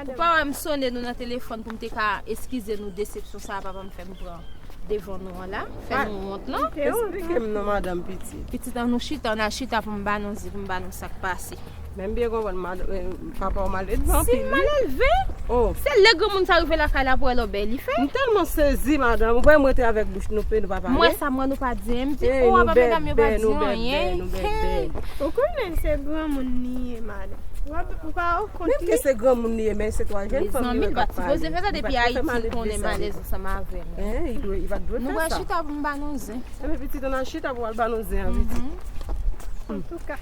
ou pa wè m sonnen nou nan telefòn pou m te ka eskize nou desepsyon sa a papa m fè m pran devan nou an la, fè nou wont lan. Eksplike m non, madanm pitit. Pitit, ann nou chita, ann al chita pou m ba nou di, pou m ba nou sa k pase. Men m byen konprann, madanm, eh, papa w malelve anpil, wi. Si m malelve? Oh. Se lè granmoun sa rive lakay la pou wè lòbèy li fè. M tèlman sezi, madanm. Ou wè m rete avèk bouch nou ple, nou pa pale. M wè sa, m wè nou pa di anyen. M di, oh, apa medam yo pa di anyen. Nou bèbè, nou bèbè. Ou konnen se granmoun li ye, madanm. Ou pa, ou pa, ou konn ki. Menm ke se granmoun li ye, men se twa jèn fanm li yo k ap pale. Mezanmi, li pa t sipoze fè sa depi Ayiti, li konnen malèz ansanm avè m. Hein, li dwe, li pa t dwe fè sa. Nou pral chita pou m ba nou zen. Enben pitit, ann al chita pou w al ba nou zen an, pitit. Antouka.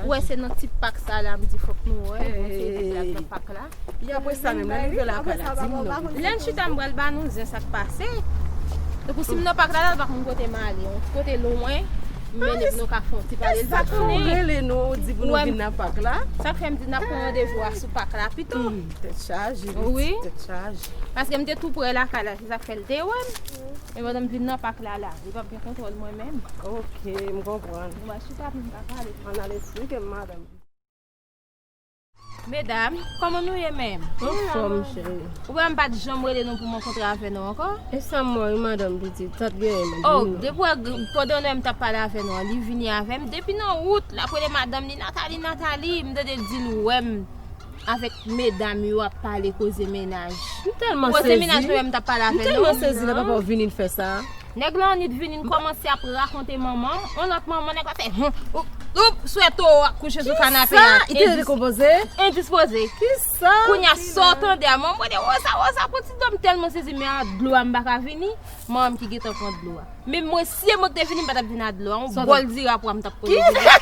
Ou wè se nan ti pak sa la, m di fòk nou wè, Bondye te plat nan pak la. Epi apre sa menm, lè n rive lakay la, di m non. Lè n chita, m pral ba nou zen sa k pase. Tankou si m nan pak la, la, l pa konn kote m ale, yon ti kote lwen, m mennen pou nou ka fè yon ti pale, l pa konnen. Sa k fè w rele nou, ou di pou nou vin nan pak la? Sa k fè m di n ap pran randevou a sou pak la pito. Hmm, tèt chaje, pitit, tèt chaje. Paske m te tou prè lakay la, se sa k fè l te wè m. E pandan m vin nan pak la, la, li p ap gen kontwòl mwen menm. Ok, m konprann. Mwen chita pou m ka pale. Ann al eksplike m, madanm. Medam, kòman nou ye menm? Anfòm, cheri. Ou wè m pa t janm rele nou pou m rankontre avè nou ankò? E sa m wè wi, madanm pitit, sa t genyen menm? Oh, depi w wè, pandan nou wè m t ap pale avè nou an, li vini avè m. Depi nan wout, l ap rele madanm li, Nathalie, Nathalie, m tande l di l wè m avèk medam yo ap pale koze mennaj. M tèlman sezi. Koze mennaj nou menm t ap pale avè nou. M tèlman sezi lè papa w vini l fè sa. Nèg la annik vini l kòmanse ap rakonte manman m, yon lòt manman, nèg la fè, hum, oup, oup, sou towo a, kouche sou kanape a. Kisa? Li te endis-, dekonpoze? Endispoze. Kisa? Kounye a, sa w tande a, manman m rele Rosa, Rosa, pran ti dlo, m tèlman sezi, men a dlo a m pa ka vini, manman m ki gentan pran dlo a. Men mwen, si se mwen ki te vini, m pa t ap vin a dlo a. Yon bòl dira pou m t ap pran. Kisa?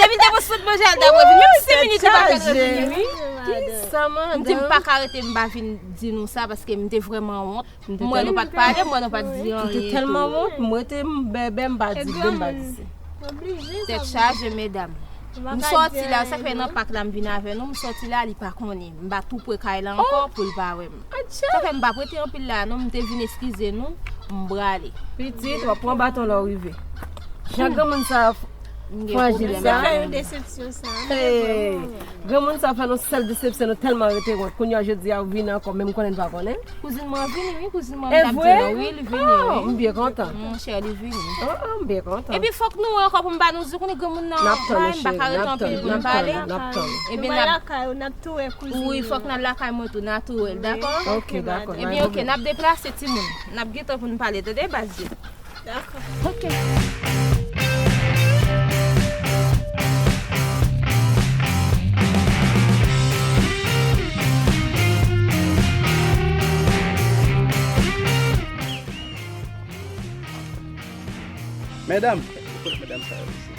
Depi l te pran sot manje a, l t ap revin. Menm senk minit, li pa t ap revin, wi. Kisa, madanm? M di, m pa ka rete, m pa vin di nou sa, paske m te vrèman wont. M wè nou pa t pale, m wè nou pa t di anyen tou. M te tèlman wont, m rete m bèbè, m pa di de, m pa di se. Tèt chaje, medam. M sòti la, sa fè nan pak la m vin avè nou, m sòti la, li pa konnen. M pa tou pre kay la ankò pou l pa wè m. Sa fè m pa p rete anpil la non, m te vin eskize nou, m prale. Pitit, w ap pran baton lè w rive. Jan granmoun sa frajil sa. Fè yon desepsyon sa. Hey, granmoun sa fè nou sèl desepsyon, nou tèlman rete wont. Kounye a jodi a ou vin ankò, men m konnen n pa konnen. Kouzin mwen vini wi, kouzin mwen m t ap di nou wi, li vini wi. Oh, m byen kontan. Monchè, li vini. Oh, oh, m byen kontan. Epi fòk nou wè ankò pou m ba nou di, konnen granmoun nan bay, m pa ka rete anpil pou m pale. N ap tann, n ap tann. Ebyen n ap lakay ou, n ap tou wè kouzin. Wi, fòk n al lakay mwen tou, n a tou wè l, dakò? Ok, dakò. Ebyen ok, n ap deplase timoun. N ap gentan pou n pale, tande, baz yo. Dakò. Ok. Medam, medam sa yo isi.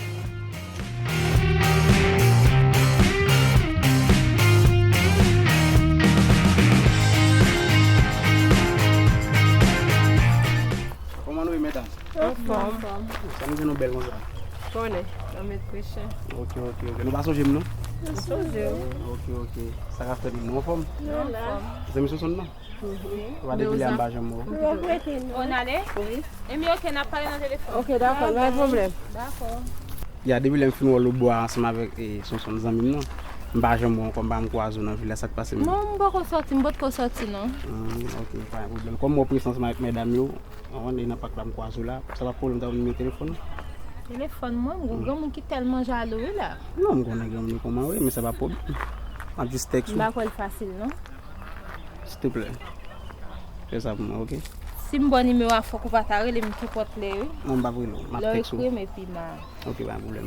Kòman nou ye, Anfòm. Sa m di nou bèl konsa. Konnen, nan met prechen. Ok, ok, ok. Nou pa sonje m, non? M sonje w. Ok, ok. Sa ka fè di nou anfòm? Nou la. Zanmi Sonson nan? Ou pa depile a, m pa janm wè w. Ou n ale? Wi. Emi, ok, n ap pale nan telefòn. Ok, dakò, pa gen pwoblèm. Dakò. Ya, depi lè m fin wè w lòtbò a ansanm avèk, e, Sonson zanmi m nan, m pa janm wè w ankò, m pa janm kwaze w nan vil la, sa k pase menm? Non, m poko sòti, m potko sòti non. Hmm, ok, pa gen pwoblèm. Kòm m wè w prese ansanm avèk medam yo, ann, e nan pak la m kwaze w la, sa p ap pwoblèm ta ban m nimewo telefòn ou? Telefòn mwen, m gon granmoun ki tèlman jalou wi la. Non, m konnen granmoun yo kòman yo ye, men sa pa pwoblèm. M ap jis tèks ou. M pa kwè l fasil non. Silteplè. Fè sa pou mwen, ok? Si m ba w nimewo a, fòk ou pa ta rele m kenpòt lè, wi. Non, m p ap rele w. M ap tèks ou. Lè w ekri m, epi m a... Ok, pa gen pwoblèm.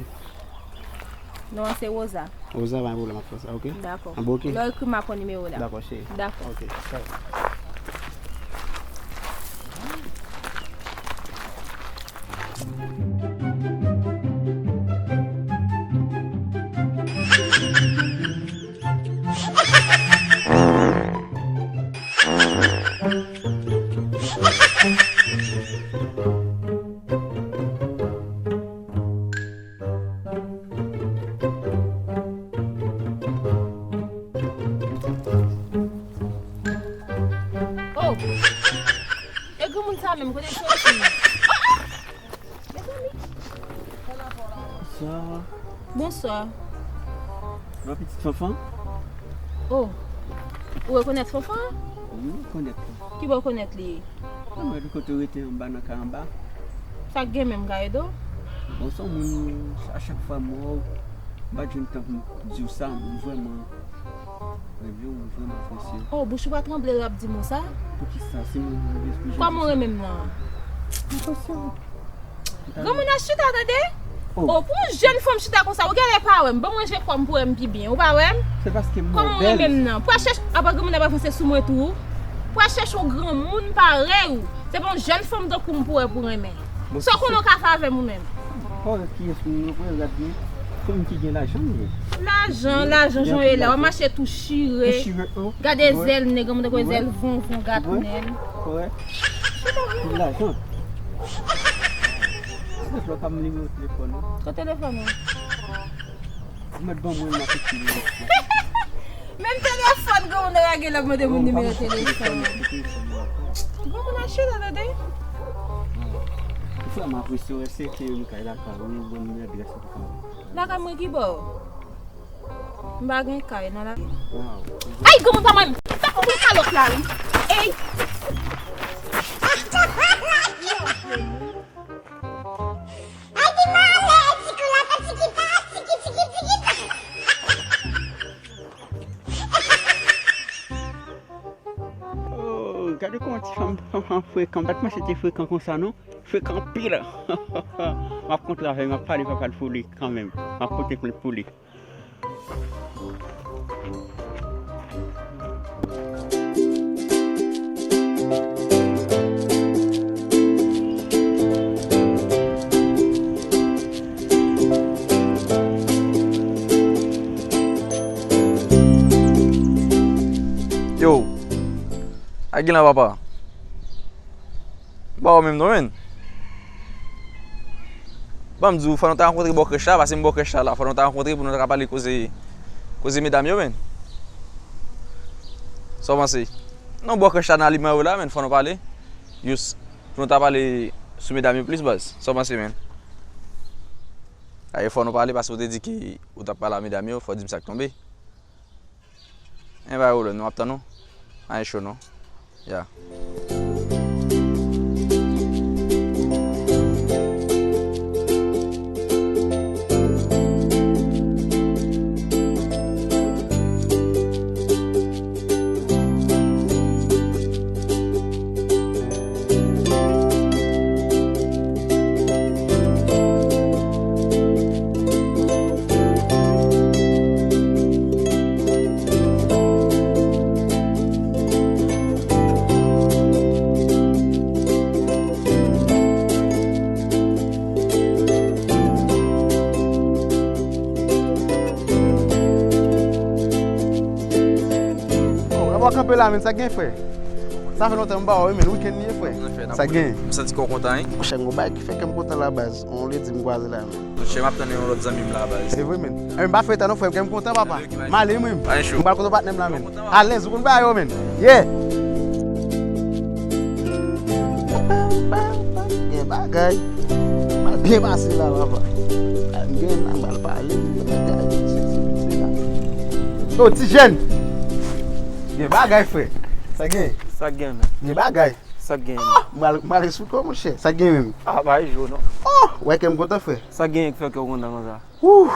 Non an se Rosa. Rosa, pa gen pwoblèm, m ap fè sa, ok? Dakò. An bon, ok? Lè w ekri m, m ap pran nimewo w la. Dakò, cheri. Dakò. Ok, ciao. Oh! E granmoun sa menm, kote l soti? Mezanmi. Bonswa. Bonswa. Bon pitit Fanfan? Oh. Ou rekonèt Fanfan? Wi, m rekonèt li. Ki bò w rekonèt li? Mwen wè li kote w rete anba nan kay anba. Sa k gen menm, Gaedo? Bon, se yon moun, a chak fwa m wè w, m pa t jwenn tan pou m di w sa, m vrèman renmen w, m vrèman apresye w. Oh, bouch ou pa tranble lè w ap di m sa? Poukisa? Se moun mwen vle pou jodi sa. Kòman w renmen m nan? Apresye w. Granmoun nan chita, tande? Oh. Oh, pou yon jèn fanm chita konsa, ou genlè pa wè m. Ban mwen je kò m pou wè m pi byen. Ou pa wè m? Se paske m wè w bèl. Kòman w renmen m nan? Pou al chèche, apa granmoun ap avanse sou mwen tou? Pou al chèche yon granmoun parèy ou. Se pa yon jèn fanm tankou m pou wè pou renmen. Bon, sa w konnen w ka fè avè m ou menm? Kòrèk, kiyès moun yo pou yo gad mwen? Fanm ki gen lajan m ye. Lajan, lajan, jan w ye la, w ap mache tou chire. Tou chire, oh. Gade zèl nèg, granmoun tankou zèl vonvon, gatnèl. Kòrèk. Lajan. Mwen fè w pa m nimewo telefòn ou. Ko telefòn ou? Ou mèt ban mwen, m ap ekri li. Menm telefòn granmoun nan lage l ap mande moun nimewo telefòn. Granmoun nan chita, tande. Ou fè m apresye w, èske m kay lakay ou, ou ban m adrès ou pou ka. Lakay mwen ki bò? M pa gen kay nan la. Ay, granmoun pa mwen. Fè pou kalòt la, wi. Ey. Ay, di male, tiki la, tiki ta, tiki, tiki, tiki ta. Oh, gade kòman ti fanm, fanm, fanm frekan. M pa t panse te frekan konsa, non. Frekan anpil. M ap kontre avè l, m ap pale papa l pou li kanmenm. M ap pote plent pou li. Yo, a gen la papa. M pa wè w menm non, menn. Ban m di w, fò nou ta rankontre bò krèch la, paske m bò krèch la la. Fò nou ta rankontre pou nou ta ka pale koze, koze medam yo, menn. Sa w panse? Non, bò krèch la nan aliman yo la, menn, fò nou pale. Jis pou nou ta pale sou medam yo plis, baz. Sa w panse, menn? Aye, fò nou pale, paske w te di ke ou t ap pale a medam yo, fò w di m sa k tonbe. Anyen pa gen pwoblèm, nou ap tann ou. Anyen cho non. Ya. Oh, w ap kanpe la, menn, sa gen, frè? Sa fè lontan m pa wè w, men wikenn li ye, frè. Sa gen? M santi kò kontan, wi. Monchè, m gon bagay ki fè kè m kontan la, baz. On ledi m kwaze la, men. Monchè, m ap tann yon lòt zanmi m la, baz. Se vre, men. E, m pa fè tan non, frè, kè m kontan, papa. M ale, mwen. M pral kote patnè m la, men. Alèz, ou konn bagay yo, men. Yeah! Gen bagay. M al byen pase la, papa. M gen nan m al pale. Yo, ti jèn. Gen bagay, frè. Sa gen? Sa gen, men. Gen bagay. Sa gen, men. M al, m al sou kò, monchè. Sa gen menm? Ah, pa jwe, non. Oh, wè kè m kontan, frè. Sa gen ki fè kè w kontan konsa? Ouh.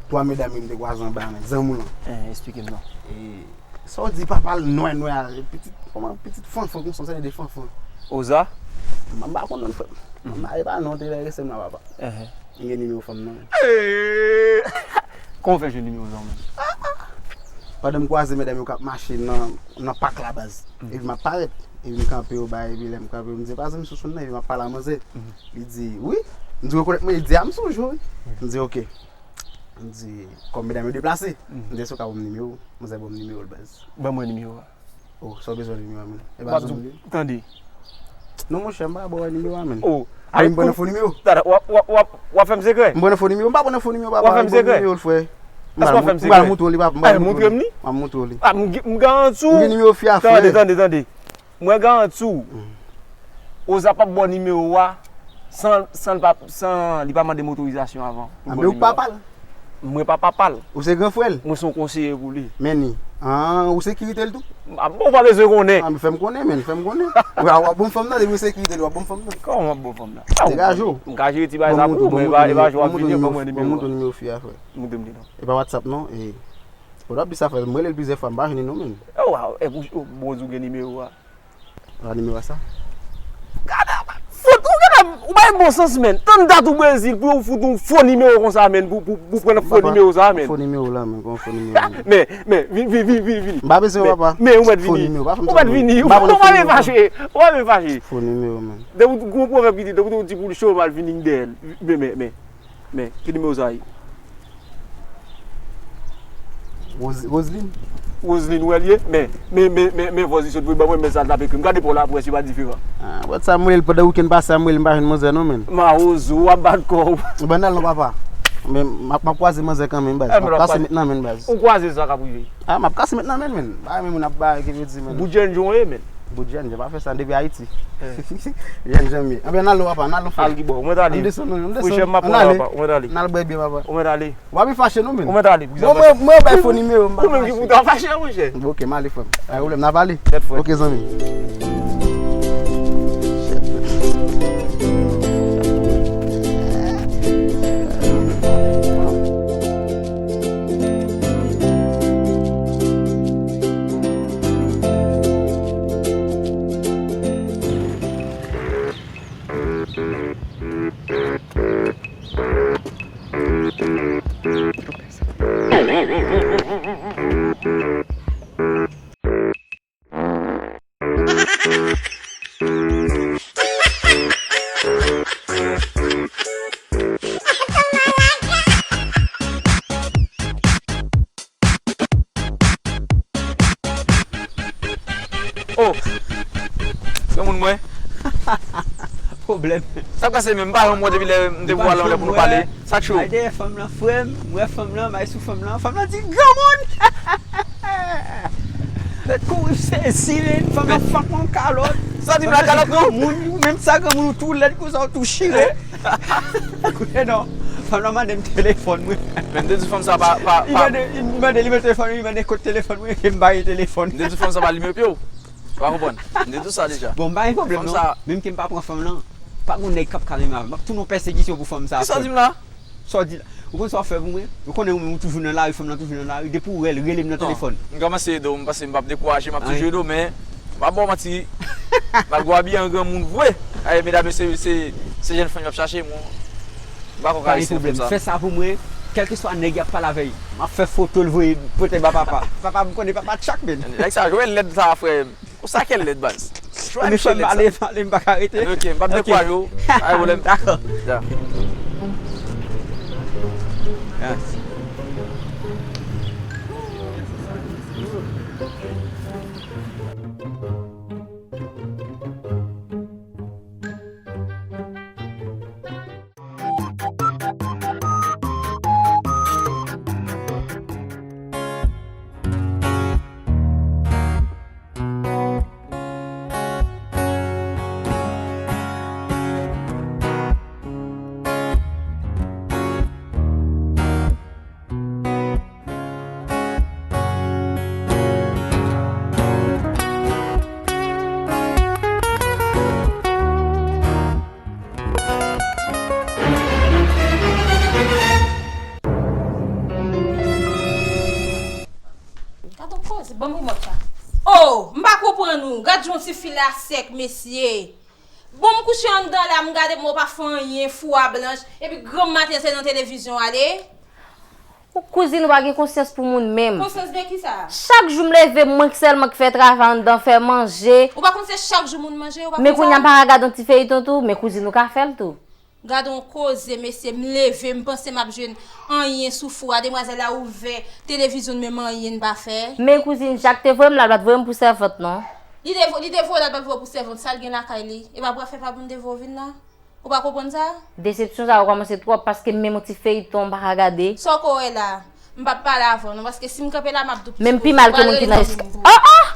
Twa medam yo m te kwaze anba a, men, zanmi w lan. Eh, eksplike m non. E, sa w di papa l nwè nwè a, pitit, kòman, pitit fanfan konsa, sa de fanfan. Oza? M pa konn non, frè. M pa, e pa non, te lè resèm la, papa. Eh. M gen nimewo fanm nan. Eh! Kòman w fè jwenn nimewo zanmi w? Pandan m kwaze medam yo k ap mache nan, nan pak la, baz. Epi m ap parèt. Epi m kanpe yo bay, epi lè m kanpe yo, m di, "E pa zanmi Sousoun nan?" Epi m ap pale a manzè. Li di, "Wi." M di, "Rekonèt mwen?" Li di, "A, m sonje w, wi." M di, "Ok." M di, "Kòm medam yo deplase." M di, "Èske w ka ban m nimewo w?" Manzè ban m nimewo l, baz. Ban mwen nimewo a. Oh, sa w bezwen nimewo a, men? E pa zanmi w li? Tande. Non, monchè, m pa ba w nimewo a, men. Oh. Ay, m pran nan fo nimewo. W ap, w ap, w ap, w ap fè m sekrè? M pran nan fo nimewo. M pa pran nan fo nimewo, papa. W ap fè m sekrè? M pran nimewo l, frè. Èske w ap fè m sekrè? M pral montre w li, papa. M pral montre w li. M ap montre w li. Ah, m, m garanti w. M gen nimewo fi a, frè. Tande, tande, tande. Mwen garanti w, Oza p ap ba w nimewo a san, san l pa, san li pa mande m otorizasyon avan pou l ba w nimewo a. Ah, men ou pa pa l. Mwen pa papa l. Ou se gran frè l? Mwen se yon konseye pou li. Men ni. Ah, ou sekirite l tou? Ah, bon, ou pa bezwen konnen. Ah, men fè m konnen, men, fè m konnen. Ou w ap bon fanm nan, depi ou sekirite l, w ap bon fanm nan. Kòman m ap bon fanm nan? Degaje w. M ka jere ti bagay sa pou ou, men e pa, e pa jwe w ap vini ban mwen nimewo a. Ban m montre w nimewo fi a, frè. Montre m li non. E pa WhatsApp non, e. Ou t ap di sa, frè, m rele l plizyè fwa, m pa jwenn li non, men. Oh, wow, e pou, bon, ou gen nimewo a. Pa nimewo a sa. Gade, fout, ou gade, ou bay bon sans, men. Tann dat ou Brezil pou yo fout yon fo nimewo konsa, men, pou, pou, pou pran fo nimewo sa, men. Fo nimewo la, men, kon fo nimewo. Men, men, vin, vin, vin, vin, vin. M pa bezwen, papa. Men, ou mèt vini. Fo nimewo, pa fè m sa non. Ou mèt vini. Ou pa vin fache. Ou pa vin fache. Fo nimewo, men. Depi ou, gon pwovèb ki di, depi ou di pou l cho, mal vini dèyè l. Men, men, men. Men, ki nimewo sa ye? Roseline. Roseline, wè l ye? Men, men, men, men, men, vòz li sot voye ban mwen, men sa l t ap ekri m. Gade pa w la pou wè si pa diferan. Ah, wè sa m rele l pandan wikenn pase a, m rele m pa jwenn manzè non, men. Mawozo, w ap bat kò w. Bon, n al non, papa. Men, m ap, m ap kwaze manzè kanmenm, baz. M ap kase met nan men l, baz. Ou kwaze sa k ap rive? Ah, m ap kase met nan men l, men. Bagay men moun ap bay, ki vle di, men. Bout jèn jan w ye, men. Bout jèn, jan pa fè sa depi Ayiti. Jèn jan m ye. Anben, n al non, papa, n al non, frè. Al ki bò? Ou mèt ale. Ann desann, ann desann. Frè, m ap pran papa. Ou mèt ale. N al bwè byè, papa. Ou mèt ale. W ap vin fache non, men. Ou mèt ale. Bon, mwen, mwen bay fo nimewo m, pa fache. Ou menm ki pou ta fache, monchè. Bon, ok, m ale, frè m. Ay, pwoblèm, n ap ale. Tèt frè. Ok, zanmi. Oh! Granmoun mwen. Pwoblèm. Sa k pase menm? M pa janm wè w depi lè m te wè w al anlè pou nou pale. Sa k cho? M al dèyè fanm lan, frè m. M wè fanm lan, m al sou fanm lan. Fanm lan di, "Granmoun!" Mèt kouri sezi, men. Fanm lan fòk yon kalòt. Sa di m la kalòt, non? Granmoun, ou menm sa, granmoun, ou tou lèd konsa, ou tou chire. Koute non, fanm nan mande m telefòn mwen. Men m te di fanm sa pa, pa, li pa mande, li mande, li mande telefòn, li mande kot telefòn mwen, ke m pa gen telefòn. M te di fanm sa pa limen pye w. Ou pa konprann. M te di w sa deja. Bon, m pa gen pwoblèm non. Menm ke m pa pran fanm lan, pa gon nèg k ap ka menm avè m. M ap tounen yon pèsekisyon pou fanm sa. Kisa w di m la? Sa w di la? Ou konn sa w fè pou mwen? Ou konnen ou menm ou toujou nan lari, fanm nan toujou nan lari. Depi w wè l, rele m nan telefòn. M kòmanse ede w, m panse m p ap dekouraje, m ap toujou ede w, men m p ap ba w manti. Malgre w abiye an granmoun vre, ay, medam yo se, se, se jèn fanm y ap chache, mwen. M pa kwè w ka resite fanm sa. Fè sa pou mwen, kèlkeswa nèg y ap pale avè l, m ap fè foto l voye pote ba papa. Papa, m konnen papa tchak, men. Nèg sa jwe lèd sa, frè. Ou sa kèl lèd, baz. Jwa misye lèd sa. Ale, ale, m pa ka rete. Ok, m p ap dekouraje w. Pa gen pwoblèm. Dakò. Ya. Ya. la sèk, mesye. Bon, m kouche anndan la, m gade, mwen pa fè anyen, fou a blanch, epi granm maten se nan televizyon ale. Ou kouzin ou pa gen konsyans pou moun menm. Konsyans de kisa? Chak jou m leve, mwen sèlman k fè travay anndan, fè manje. Ou pa konn se chak jou moun manje, ou pa konn sa? Men kounye a m pa ka gade yon ti feyiton tou, men kouzin ou ka fè l tou. Gade yon koze, mesye, m leve, m panse m ap jwenn anyen sou fou a, demwazèl la ouvè televizyon l, menm anyen l pa fè. Men kouzin Jak te voye m la, l pa t voye m pou sèvant non. Li te, li te voye l, l pa t voye pou sèvant, sa l gen lakay li? E pa pou afè pa pou m te voye w vin la? Ou pa konprann sa? Desepsyon sa yo kòmanse twòp paske menm yon ti feyiton m pa ka gade. Sa w ko wè la? M p ap pale avè w non, paske si m kanpe la, m ap di w. Menm pi mal ke moun ki nan esk-, oh, oh!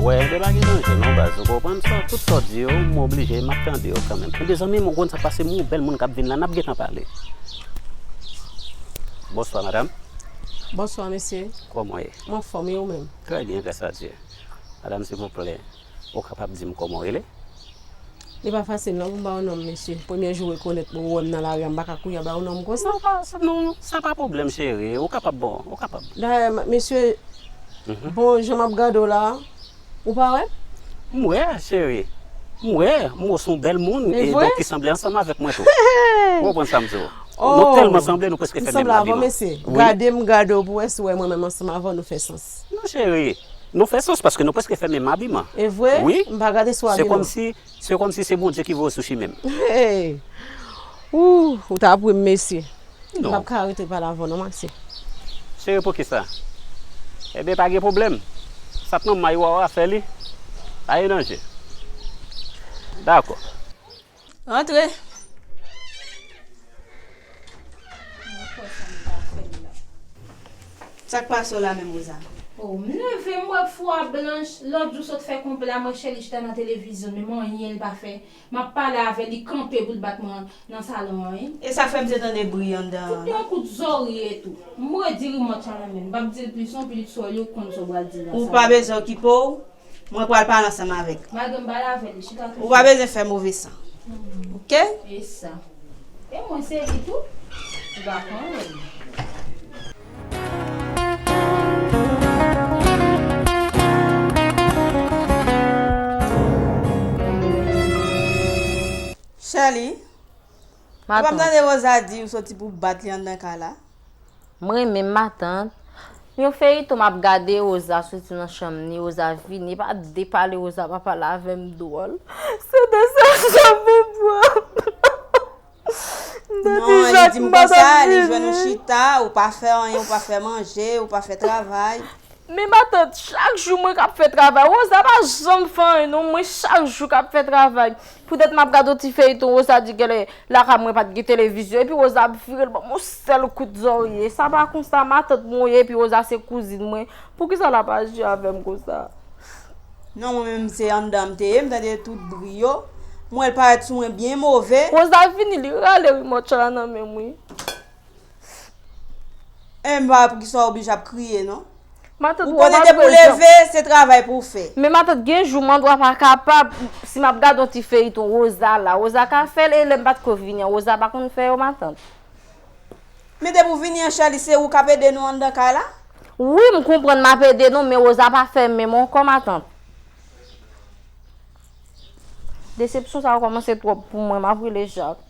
Wè, de pa gen danje non baz, ou konprann sa, tout sa w di yo, m oblije, m ap tande yo kanmenm. Ebyen zanmi m, ou konn sa k pase, m yon bèl moun k ap vin la, n ap gentan pale. Bonswa madam. Bonswa mesye. Kòman w ye? M anfòm, e ou menm? Trè byen, gras a Dye. Madam, silvouplè, ou kapab di m kòman w rele? Li pa fasil non pou m ba w non m, mesye. Premye jou rekonèt mwen, ou wè m nan lari a, m pa ka kouri a ba w non m konsa. Non, pa, sa, non, sa pa pwoblèm, cheri. Ou kapab, bon, ou kapab. Dayè, m-, mesye, bon, jan m ap gade w la, ou pa wè? M wè, cheri. M wè, m wè w se yon bèl moun, e donk ki sanble ansanm avèk mwen tou. Ou konprann sa m di w? Nou tèlman sanble, nou prèske fè menm abi, mesye. Gade m, gade w pou wè si w wè mwen menm ansanm avè w, nou fè sans. Non, cheri. Nou fè sans paske nou prèske fè menm abiman. E vre? Wi. M pa gade sou abiman. Se kòmsi, se kòmsi se Bondye ki voye w sou chimen m. Hey! Ooh, ou ta pri m, mesye. Non. M p ap ka rete pale avè w non, Maxi. Cheri, poukisa? Ebyen, pa gen pwoblèm. Sa k nan may ou a, w a fè li. Pa gen danje. Dakò. Rantre. Sa k pase w la menm, Rosa? Oh, m leve, m wè fou a blanch. Lòt jou sot fè konpe la, m wè Shelly chita nan televizyon, menm anyen l pa fè. M ap pale avè l, li kanpe pou l bat mwen nan salon an, wi. E sa fè m te tande bri anndan an, non? Tout yon kout zòrye tou. M redi rimòt la nan men l. M p ap di l plis non, pitit sè w li, ou konn sa w pral di l la. Ou pa bezwen okipe w. Mwen pral pale ansanm avèk. Madanm, pale avè li, chita toujou. Ou pa bezwen fè move san. Hmm. Oke? E sa. E mwen se li tou. Ou pa konnen. Shelly, ou pa m tande Rosa di ou soti pou bat li anndan kay la? Mwen menm matant, yon feyiton m ap gade, Rosa soti nan chanm ni, Rosa vini, pa de pale, Rosa pa pale avè m dwòl. Se desepsyon pou mwen. M te di Zak m pa t ap vini. Non, li di m konsa, li jwenn ou chita, ou pa fè anyen, ou pa fè manje, ou pa fè travay. Men matant, chak jou mwen k ap fè travay. Rosa pa janm fè anyen non, mwen chak jou k ap fè travay. Poutèt m ap gade yon ti feyiton, Rosa di genlè lakay mwen pa t gen televizyon. Epi Rosa ap vire l ban m yon sèl kout zòrye. Sa pa konsa, matant mwen ye, epi Rosa se kouzin mwen. Poukisa l ap aji avè m konsa? Non, mwen menm se anndan m te ye, m tande tout bri yo. M wè l parèt sou mwen byen move. Rosa vini, li rale rimòt la nan men m, wi. E m pa wè poukisa w oblije ap kriye, non. Matant, ou konnen depi w leve, se travay pou w fè. Men matant, gen jou m andwa pa kapab, si m ap gade yon ti feyiton, Rosa la, Rosa ka fè l, e lè m pa t ko vini an, Rosa pa konn fè yo, matant. Men depi w vini an, Shelly, se ou k ap ede nou anndan kay la? Wi, m konprann m ap ede nou, men Rosa pa fè menm ankò, matant. Desepsyon sa yo kòmanse twòp pou mwen, m ap rele Jak.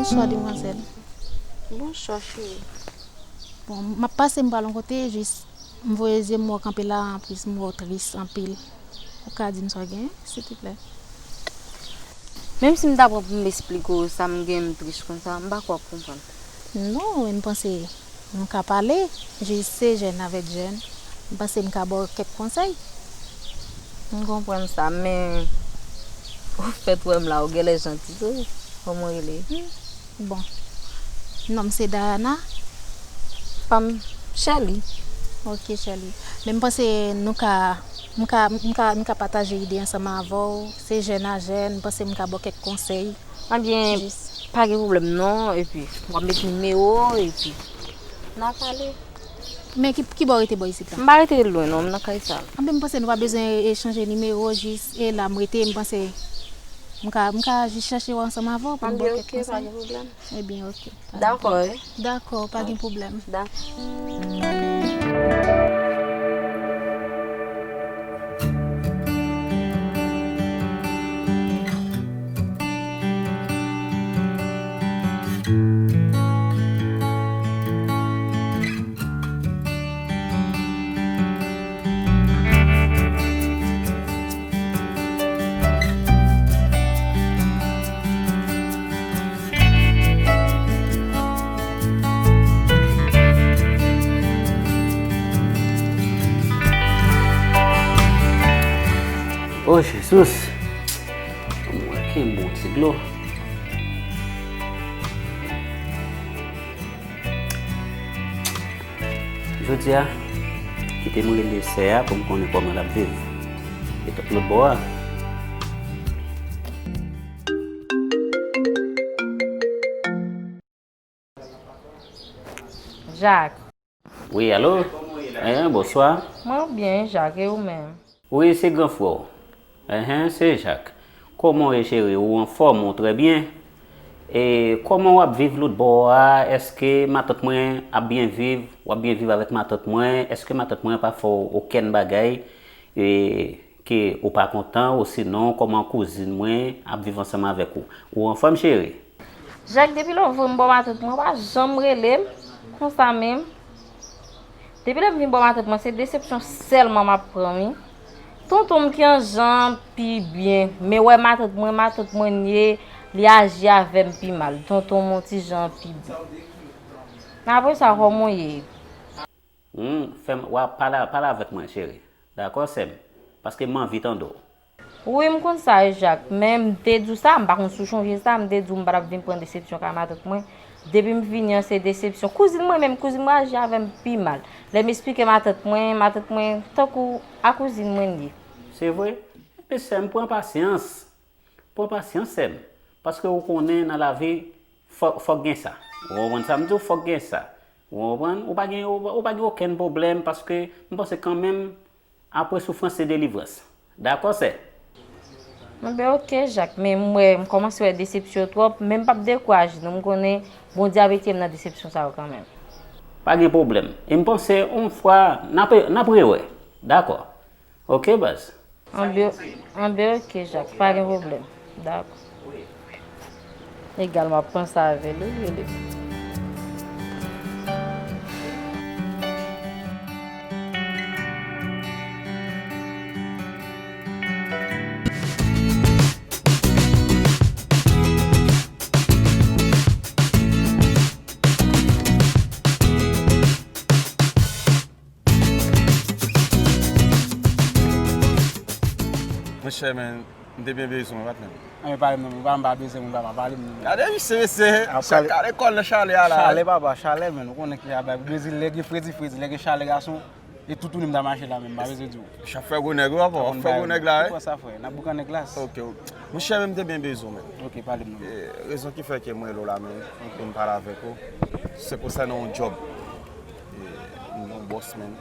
Bonswa, demwazèl. Bonswa, cheri. Bon, m ap pase, m pral yon kote, jis m voye zye m wè w kanpe la, anplis m wè w tris anpil. Ou ka di m sa w gen, silteplè? Menm si m ta pran pou m esplike w sa m gen, m tris konsa, m pa kwè w ap konprann. Non, men m panse nou ka pale, jis se jèn avèk jèn. M panse m ka ba w kèk konsèy. M konprann sa, men ou fèk wè m la, ou genlè janti tou. Kòman w rele? Hmm, bon. Non m se Dayana. Pa m, Sherly. Ok, Sherly. Men m panse nou ka, m ka, m ka, m ka pataje ide ansanm avè w. Se jèn a jèn, m panse m ka ba w kèk konsèy. Ebyen, pa gen pwoblèm non, epi w ap met nimewo w, epi n a pale. Men ki, ki bò w rete bò isit la? M pa rete lwen non, m nan kay sa. Anben, m panse nou pa bezwen echanje nimewo, jis e la m rete, m panse m ka, m ka jis chèche w ansanm avè w pou m ba w kèk konsèy. Anben, ok, pa gen pwoblèm. Ebyen, ok. Dakò, wi. Dakò, pa gen pwoblèm. Dakò. O Jezi! Mwen kenbe yon ti dlo. Jodi a, kite m rele sè a pou m konnen kòman l ap viv. E tout lòt bò a. Jak. Wi, alo? Enhen, bonswa. Mwen byen, Jak, e ou menm? Wi, se gran frè w. Enhen, se Jak. Kòman w ye, cheri? Ou anfòm, ou trè byen? E kòman w ap viv lòt bò a? Èske matant mwen ap byen viv? W ap byen viv avèk matant mwen? Èske matant mwen pa fè w okenn bagay, e, ke ou pa kontan? Osinon, kòman kouzin mwen ap viv ansanm avèk ou? Ou anfòm, cheri? Jak, depi lè w voye m bò matant mwen, w pa janm rele m konsa menm. Depi lè m vin bò matant mwen, se desepsyon sèlman m ap pran, wi. Tonton m ki an jan pi byen, men wè matant mwen, matant mwen l ye, li aji avè m pi mal. Tonton m on ti jan pi byen. Men apre sa, kòman w ye? Humm, fè m, w a pale, pale avèk mwen, cheri. Dakò, sè m? Paske m anvi tande w. Wi, m konn sa, Jak, men m te di w sa, m pa konn si w chonje sa, m te di w m pa t ap vin pran desepsyon kay matant mwen. Depi m vini an, se desepsyon. Kouzin mwen menm, kouzin mwen aji avè m pi mal. Lè m esplike matant mwen, matant mwen, tankou a kouzin mwen l ye. Se vre? Ebyen, sè m, pran pasyans. Pran pasyans, sè m. Paske ou konnen nan lavi, fò, fòk gen sa. Ou konprann sa m di w? Fòk gen sa. Ou konprann? Ou pa gen, ou, ou pa gen okenn pwoblèm, paske m panse kanmenm, apre soufrans se delivrans. Dakò, sè? Enben, ok, Jak, men m wè, m kòmanse wè desepsyon twòp, men m p ap dekouraje, non, m konnen Bondye ap retire m nan desepsyon sa yo kanmenm. Pa gen pwoblèm. E m panse, yon fwa, n ap, n ap rewè. Dakò. Ok, baz. Anben, anben, ok, Jak, pa gen pwoblèm. Dakò. Egal, m ap panse avè l, wi, rele m. Monchè, men, m te byen bezwen w, patnè m. Anben, pale m non, men, m pa bezwen moun, papa, pale m non, men. Gade misye, mesye, chak lekòl nan chalè a la. Chalè, papa, chalè, men, ou konnen ki bagay, Brezil, lè gen fredi, fredi, lè gen chalè, gason, e toutouni m ta mache la, men, m pa bezwen di w. Chak fè gwo nèg, wi, papa, w ap fè gwo nèg la, wi. Ki fè sa, frè? N ap boukan nèg la. Ok, ok. Monchè, men, m te byen bezwen w, men. Ok, pale m non, men. E, rezon ki fè ke m rele w la, men, pou m pale avèk ou, se konsènan yon djòb. E, m gen yon bòs, men,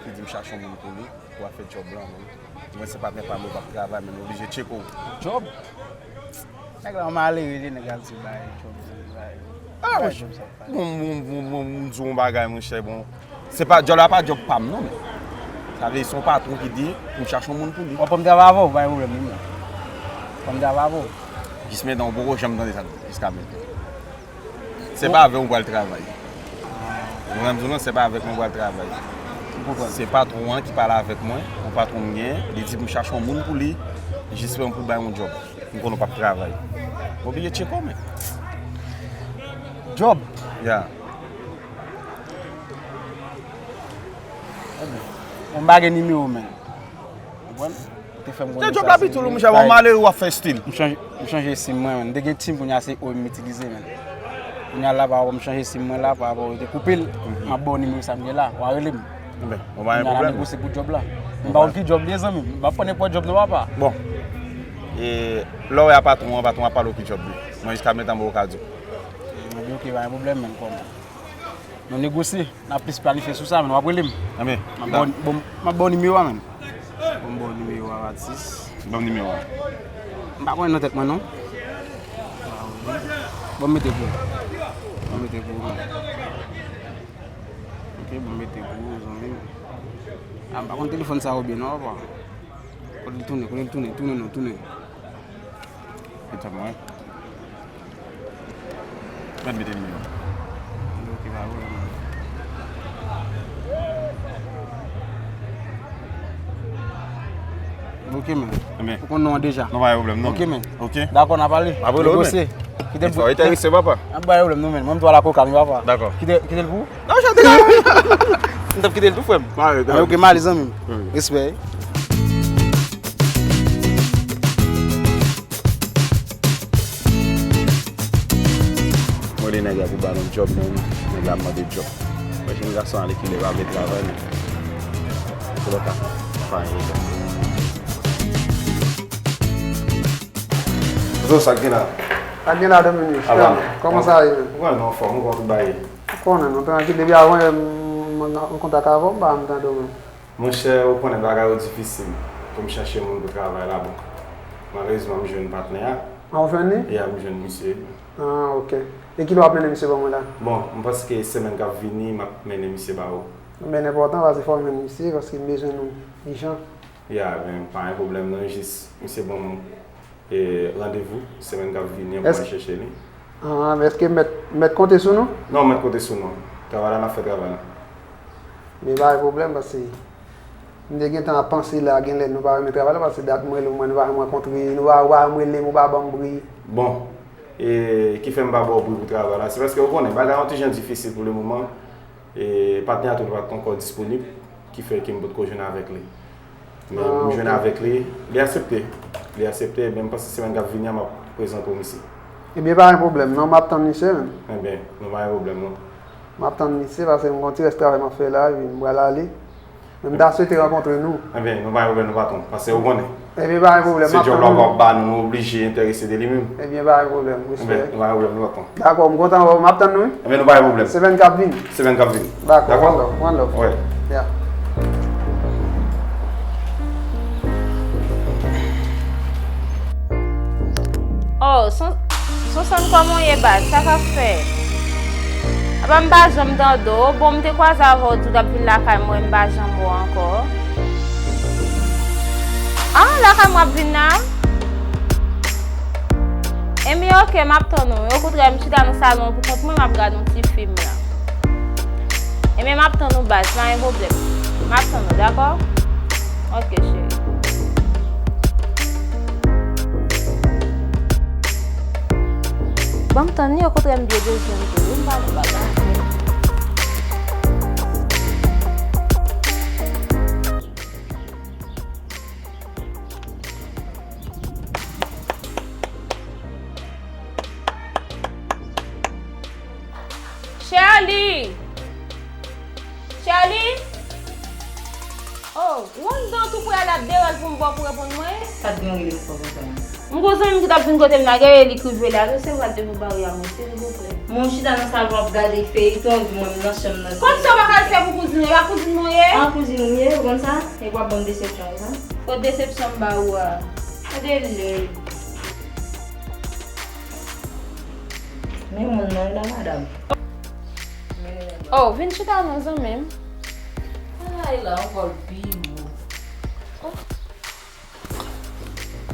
ki di m chache yon moun pou li, pou al fè djòb lan, men. Mwen se patnè pa m, yo p ap travay, men m oblije tcheke w. Djòb? Nèg la malere, li nèg al di bay djòb, bay. Ah, bay djòb sa. Bon, bon, bon, bon, m di w yon bagay, monchè, bon. Se pa, djòb la pa djòb pa m, non, men. Sa vle di se yon patwon ki di pou m chache yon moun pou li. W ap ban m travay avè w, pa gen pwoblèm, non. Ban m travay avè w. Jis mentnan, ou poko janm tande sa jiska mentnan. Se pa avè w m pral travay. Ou konprann m di w non, se pa avèk mwen m pral travay. Se patwon an ki pale avèk mwen, yon patwon m genyen, li di pou m chache yon moun pou li, jis pou bay yon djòb. M konnen w p ap travay. Oblije tcheke w, men. Djòb? Ya. Mwen pa gen nimewo, men. Ou konprann? Ou te fè m konnen sa. Djòb la pito lou, monchè, bon, malere w ap fè estil. M chanje, m chanje sim mwen, men. M te gen tim, kounye a se O M m itilize, men. Kounye a la, pa rapò m chanje sim mwen la, pa rapò yo te koupe l, m ap ba w nimewo sa m gen la, w a rele m. Enben, bon, pa gen pwoblèm. Kounye a la negosye pou djòb la. M pa konn ki djòb li ye, zanmi m. M ap pran nenpòt djòb non, papa. Bon. E lè w wè a patwon an, patwon an ap pale w ki djòb li. Mwen jiska menm tan mwen ka di w. Mwen di, "Ok, pa gen pwoblèm, men, kòm." Nou negosye, n ap plis planifye sou sa, men w ap rele m. Enben, m ap ba w, m ap ba w nimewo a, men. Bon, m ba w nimewo a, Radsis. Ban m nimewo a. M pa konnen nan tèt mwen, non. Bon, m mete pou ou. Bon, m mete pou ou, men. Ok, bon, m mete pou ou, zanmi m. A, m pa konn telefòn sa yo byen, non, papa. Kote l tounen, kote l tounen, tounen, non, tounen. Etan mwen. Mwen mete nimewo. Ok, pa pwoblèm. Ok, men. Ou konn non an deja. Non, pa gen pwoblèm, non. Ok, men. Ok. Dakò, n a pale. Pa pwoblèm, men. Negosye. Kite l pou. Enterese, papa. N ap bay pwoblèm, non, men. Mwen, m tou a la koka, men papa. Dakò. Kite, kite l pou. Non, chante la. M t ap kite l tou, frè m. Ok, m ale, zanmi m. Respè. Mwen de nèg la pou ba nou djòb, men nèg la ap mande djòb. Mwen, jenn gason ale kilè pa vle travay, men se lòt la pa gen. Zo, sa k gen la? Sa k gen la, Dominique? Kòman sa ye, menm? Ou konnen nou anfòm, ou konnen tout bagay. Ou konnen nou trankil. Depi avan yè m an kontak avè w, m pa janm tande w menm. Monchè, ou konnen bagay yo difisil pou m chache moun pou travay la, bon. Malerezman, m jwenn patnè a. A, ou jwenn li? Ya, m jwenn misye. A, ok. E kilè w ap mennen misye ban mwen la? Bon, m panse ke semèn k ap vini, m ap mennen misye ba ou. Men enpòtan, paske fò m jwenn misye, paske m bezwen nou ijan. Ya, men pa gen pwoblèm non, jis misye ban m e, randevou semèn k ap vini an pou al chèche li. A, men èske m mèt, mèt konte sou nou? Non, mèt konte sou nou. Travay la, n ap fè travay la. Men pa gen pwoblèm, paske m te gentan ap panse la, genlè nou pa renmen travay la, paske dat mwen rele w, mwen nou pa janm rankontre, nou pa, ou pa janm rele m, ou pa ban m bri. Bon, e ki fè m pa ba w bri pou travay la, se paske ou konnen, bagay yo ti jan difisil pou le moman. E patnè a tou li pa t ankò disponib, ki fè ke m potko jwenn avèk li. Men m jwenn avèk li, li aksepte. Li aksepte, men m panse semèn k ap vini an, m ap prezante w misye. Ebyen, pa gen pwoblèm, non, m ap tann misye menm. Ebyen, nou pa gen pwoblèm, non. M ap tann misye, paske m gon ti rès travay m ap fè la, epi m pral ale. Men m ta swete rankontre nou. Ebyen, nou pa gen pwoblèm, non, patwon, paske ou konnen. Ebyen, pa gen pwoblèm, m ap tann ou. Se djòb la w ap ba nou, nou oblije enterese de li menm. Ebyen, pa gen pwoblèm, respè. Ebyen, nou pa gen pwoblèm, non, patwon. Dakò, m kontan wè w, m ap tann nou, wi. Ebyen, nou pa gen pwoblèm. Semèn k ap vini. Semèn k ap vini. Dakò, dakò? One love, one love. Wi. Ya. Oh, son, son sèn, kòman w ye, baz? Sa k ap fèt? Apa m pa janm tande w? Bon, m te kwaze avè w, di w t ap vin lakay mwen, m pa janm wè w ankò. Ah, lakay mwen w ap vin la? Ebyen, oke, m ap tann ou. Okontrè, m chita nan salon pou kont mwen, m ap gade yon ti fim la. Ebyen, m ap tann ou, baz, pa gen pwoblèm. M ap tann ou, dakò? Oke, cheri. Ban m tann li, okontrè, m byen bezwen l tou, wi, m pa nan bagay. Sherly! Sherly! Oh, ou anndan tou prè a la, ap deranj pou m ba w pou reponn mwen? Sa t gen rele m fò konsa? M gon zanmi m ki t ap vin kote m la, genlè li k rive la, resevwa l devan bari a mwen, silvouplè. Mwen chita nan salon ap gade feyiton, epi mwen m nan chanm nan. Kòmsi w pa ka al fè pou kouzin ou, e pa kouzin mwen ye? An, kouzin ou m ye, ou konn sa? Epi w ap ban m desepsyon konsa? Kot desepsyon m ba ou a? Gade lè. Men moun nan la, madanm. Oh, vin chita non, zanmi m. Ay la, yon kòl pi wo. Oh.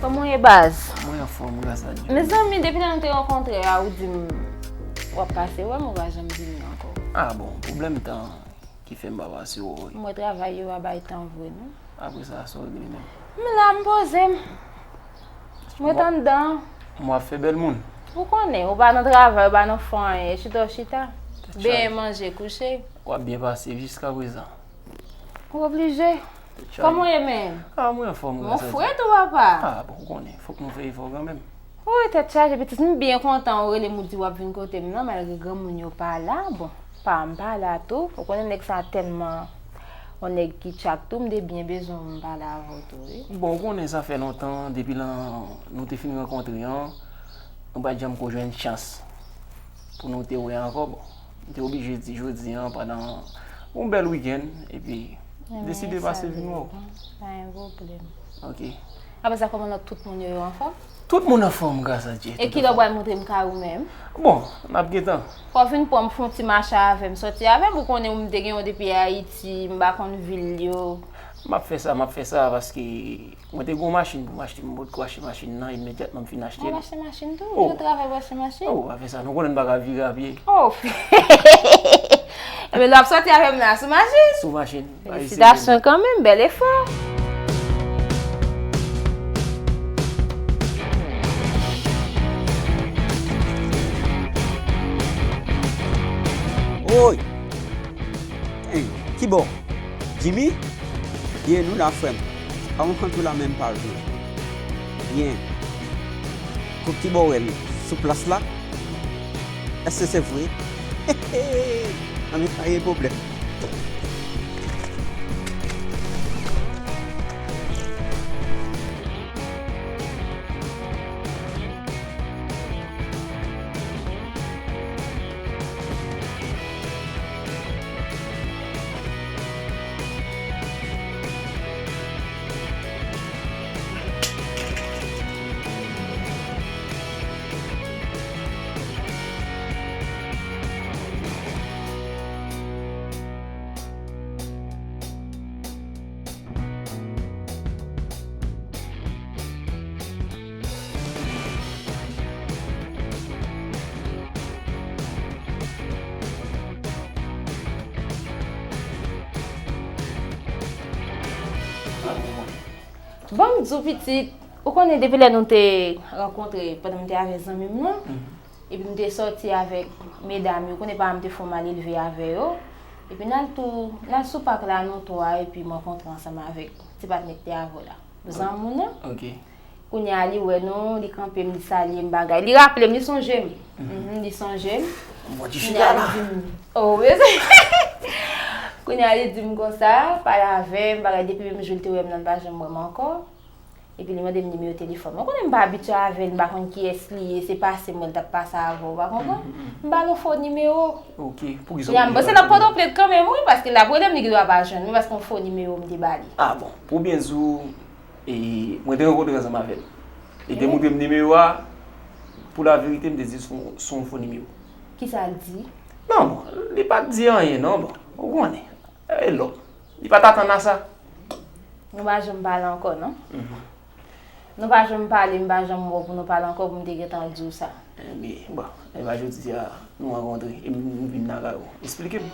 Kòman w ye, baz? Mwen anfòm, gras a Dye. Mezanmi, depi lè nou te rankontre a, ou di m W ap pase wè m, ou pa janm vini ankò. Ah bon, pwoblèm tan ki fè m pa pase wè w wi. M wè travay yo pa bay tan vre non. Apre sa, sa w regle menm? M la, m poze m. M ret anndan. M w ap fè bèl moun. Ou konnen, ou pa nan travay, ou pa nan fè anyen, chita w chita. Benyen, manje, kouche. W ap byen pase jiskaprezan. Ou oblije. Kòman w ye menm? Ah, mwen anfòm, gras a Dye. Mwen fre tou, papa. Ah, bon, ou konnen, fòk nou fè efò kanmenm. Wi, tèt chaje, pitit, m byen kontan ou rele m, ou di w ap vin kote m nan, malgre granmoun yo pa la. Bon, pa m pa la tou. Ou konnen nèg sa tèlman yon nèg ki tchak tou, m te byen bezwen w, m pale avè w tou, wi. Bon, ou konnen sa fè lontan, depi lè nou te fin rankontre an, nou pa t janm ko jwenn chans pou nou te wè ankò. Bon, m te oblije di jodi an pandan yon bèl wikenn, epi m deside pase vin wè w. Pa gen pwoblèm. Ok. Apre sa, kòman lòt tout moun yo, yo anfòm? Tout moun anfòm, gras a Dye. E kilè w pral montre m kay ou menm? Bon, n ap gentan. Fò w vin pran m, fè yon ti mache avè m, sòti avè m, ou konnen m te gen yon depi Ayiti, m pa konn vil yo. M ap fè sa, m ap fè sa, paske mwen te gen yon machin pou m achte, m potko achte machin nan, imedyatman m fin achte l. Ou achte machin tou? Ou gen travay pou achte machin? Oh, pa fè sa, nou konnen n pa ka vire a pye. Oh! Ebyen, lè w ap sòti avè m la, sou machin? Sou machin. Felisitasyon kanmenm, bèl efò. Woy! Ey, kibò? Jimmy? Byen, nou la, frè m. Kòman kont ou la menm pa jwe? Byen. Kibò w wè l sou plas la? Èske se vre? Anben, pa gen pwoblèm. Ban m di w, pitit, ou konnen depi lè nou te rankontre pandan m te avè zanmi m nan, epi m te sòti avèk medam yo, ou konnen paran m te fè w malelve avè yo, epi n al tou, n al sou pak la, nou twa, epi m rankontre ansanm avèk ti patnè k te avè w la. Zanmi w nan. Ok. Kounye a, li wè nou, li kanpe m, li salye m, bagay. Li raple m, li sonje m. Mhm, li sonje m. Bon, ti fi la. Kounye a, li di m, oh, wi. Kounye a, li di m konsa, pale avè m, bagay, depi menm jou li te wè m nan, li pa janm wè m ankò. Epi li mande m nimewo telefòn mwen. Ou konnen m pa abitye avè l, m pa konn kiyès li ye, se pase m wè l t ap pase avè w, ou pa konprann? Mhm, mhm. M ba l yon fo nimewo. Ok, poukisa w... Kounye a, m panse l ap pote w plent kanmenm, wi, paske l ap rele m, li gendwa pa jwenn mwen, paske yon fo nimewo m te ba li. Ah bon, pou byen di w, E mwen te rankontre ansanm avè l. Li te montre m nimewo a, pou laverite, m te di se yon, se yon fo nimewo. Kisa l di? Non, bon, li pa t di anyen, non, bon, ou konnen. E lòm. Li pa t atann a sa. Nou pa janm pale ankò, non? Mhm. Nou pa janm pale, m pa janm wè w pou nou pale ankò, pou m te gentan di w sa. Ebyen, bon, e pa jodi a nou rankontre, e m, m vin lakay ou. Esplike m.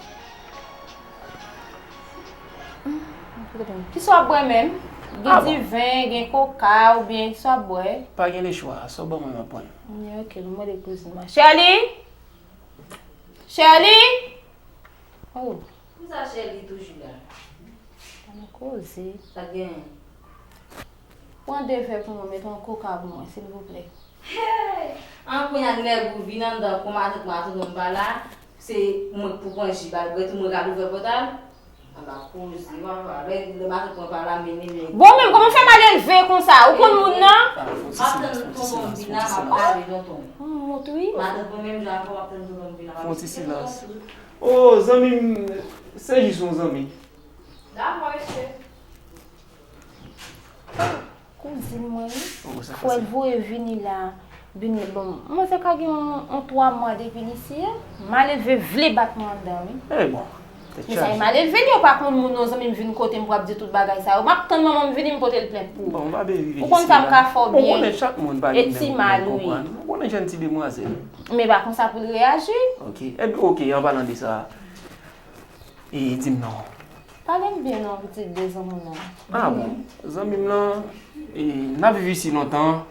Kisa w ap bwè menm? Gen diven, gen koka, oubyen kisa w ap bwè? Pa gen lechwa, sa w ban mwen, m ap pran l. Ebyen, ok, m rele kouzin mwen. Sherly! Sherly! Oh. Poukisa Sherly toujou la? Pa nan koze. Sa k genyen? Pran de vè pou mwen, mete yon koka pou mwen, silvouplè. Hey! An, kounye a nèg ou vin anndan, kòm matant mwen, matant mwen pa la, se mwen k pou pran ji ba l bwè tou, mwen k al ouvè pòt a l? Anba koze, papa, lè, lè matant mwen pa la, mennen nèg. Bon, men kòman w fè malelve konsa? Ou konn moun nan? M ap tann tonton m vin la, m ap pale tonton. Yon mot, wi. Matant mwen menm jan avè w, m ap tann tonton m vin la, m ap esplike tonton m tout. Oh, zanmi m, se jis yon zanmi. Dakò, mesye. Kouzin mwen, wi. Frè l voye vini la. Bini, bon, mwen se ka gen yon, yon twa mwa depi l isi a. Malelve vle bat mwen anndan, wi. Eh, bon. Men sa e malelve li, ou pa konn moun non, zanmi m vin kote m pou ap di tout bagay sa yo. M ap tann manman m vini, m pote l plent pou ou. Bon, m pa bezwen vin isit la. Ou konn sa m ka fè w byen. Ou konnen chak moun pa gen menm konprann. Ou konnen jan ti demwazèl. Men pa konsa pou l reyaji. Ok. Ebyen, ok, an palan de sa, e, di m non. Pale m byen non, pitit de zanmi w nan. Ah bon, zanmi m nan, e, n ap viv isi lontan.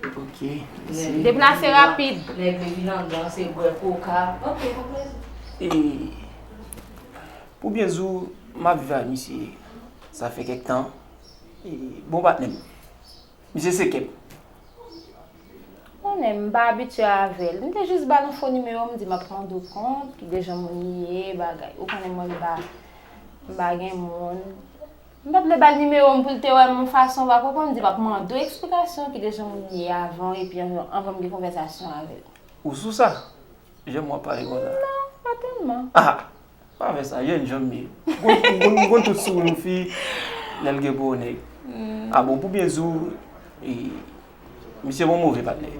Ok, mèsi. Deplase rapid. Nèg vin anndan, se bwè koka. Ok, pran plezi. E, pou byen di w, m ap viv ak misye, sa fè kèk tan. E, bon patnè m. Misye se kèk. Konnen m pa abitye avè l. M te jis ba l yon fo nimewo, m di m ap mande w kont, ki de jan moun li ye, bagay. Ou konnen mwen m pa, m pa gen moun. M pa t vle ba l nimewo m pou l te wè m yon fason, w pa konprann, m di m ap mande w eksplikasyon, ki de jan moun li ye avan, epi anvan, anvan m gen konvèsasyon avè l. Ou sou sa? Janm w ap pale konsa? Non, pa tèlman. Ah! Pa fè sa, jèn jan m ye. M konn, m konn, m konn tout souri yon fi lè l gen pou yon nèg. Ah bon, pou byen di w, e, misye bon move patnè.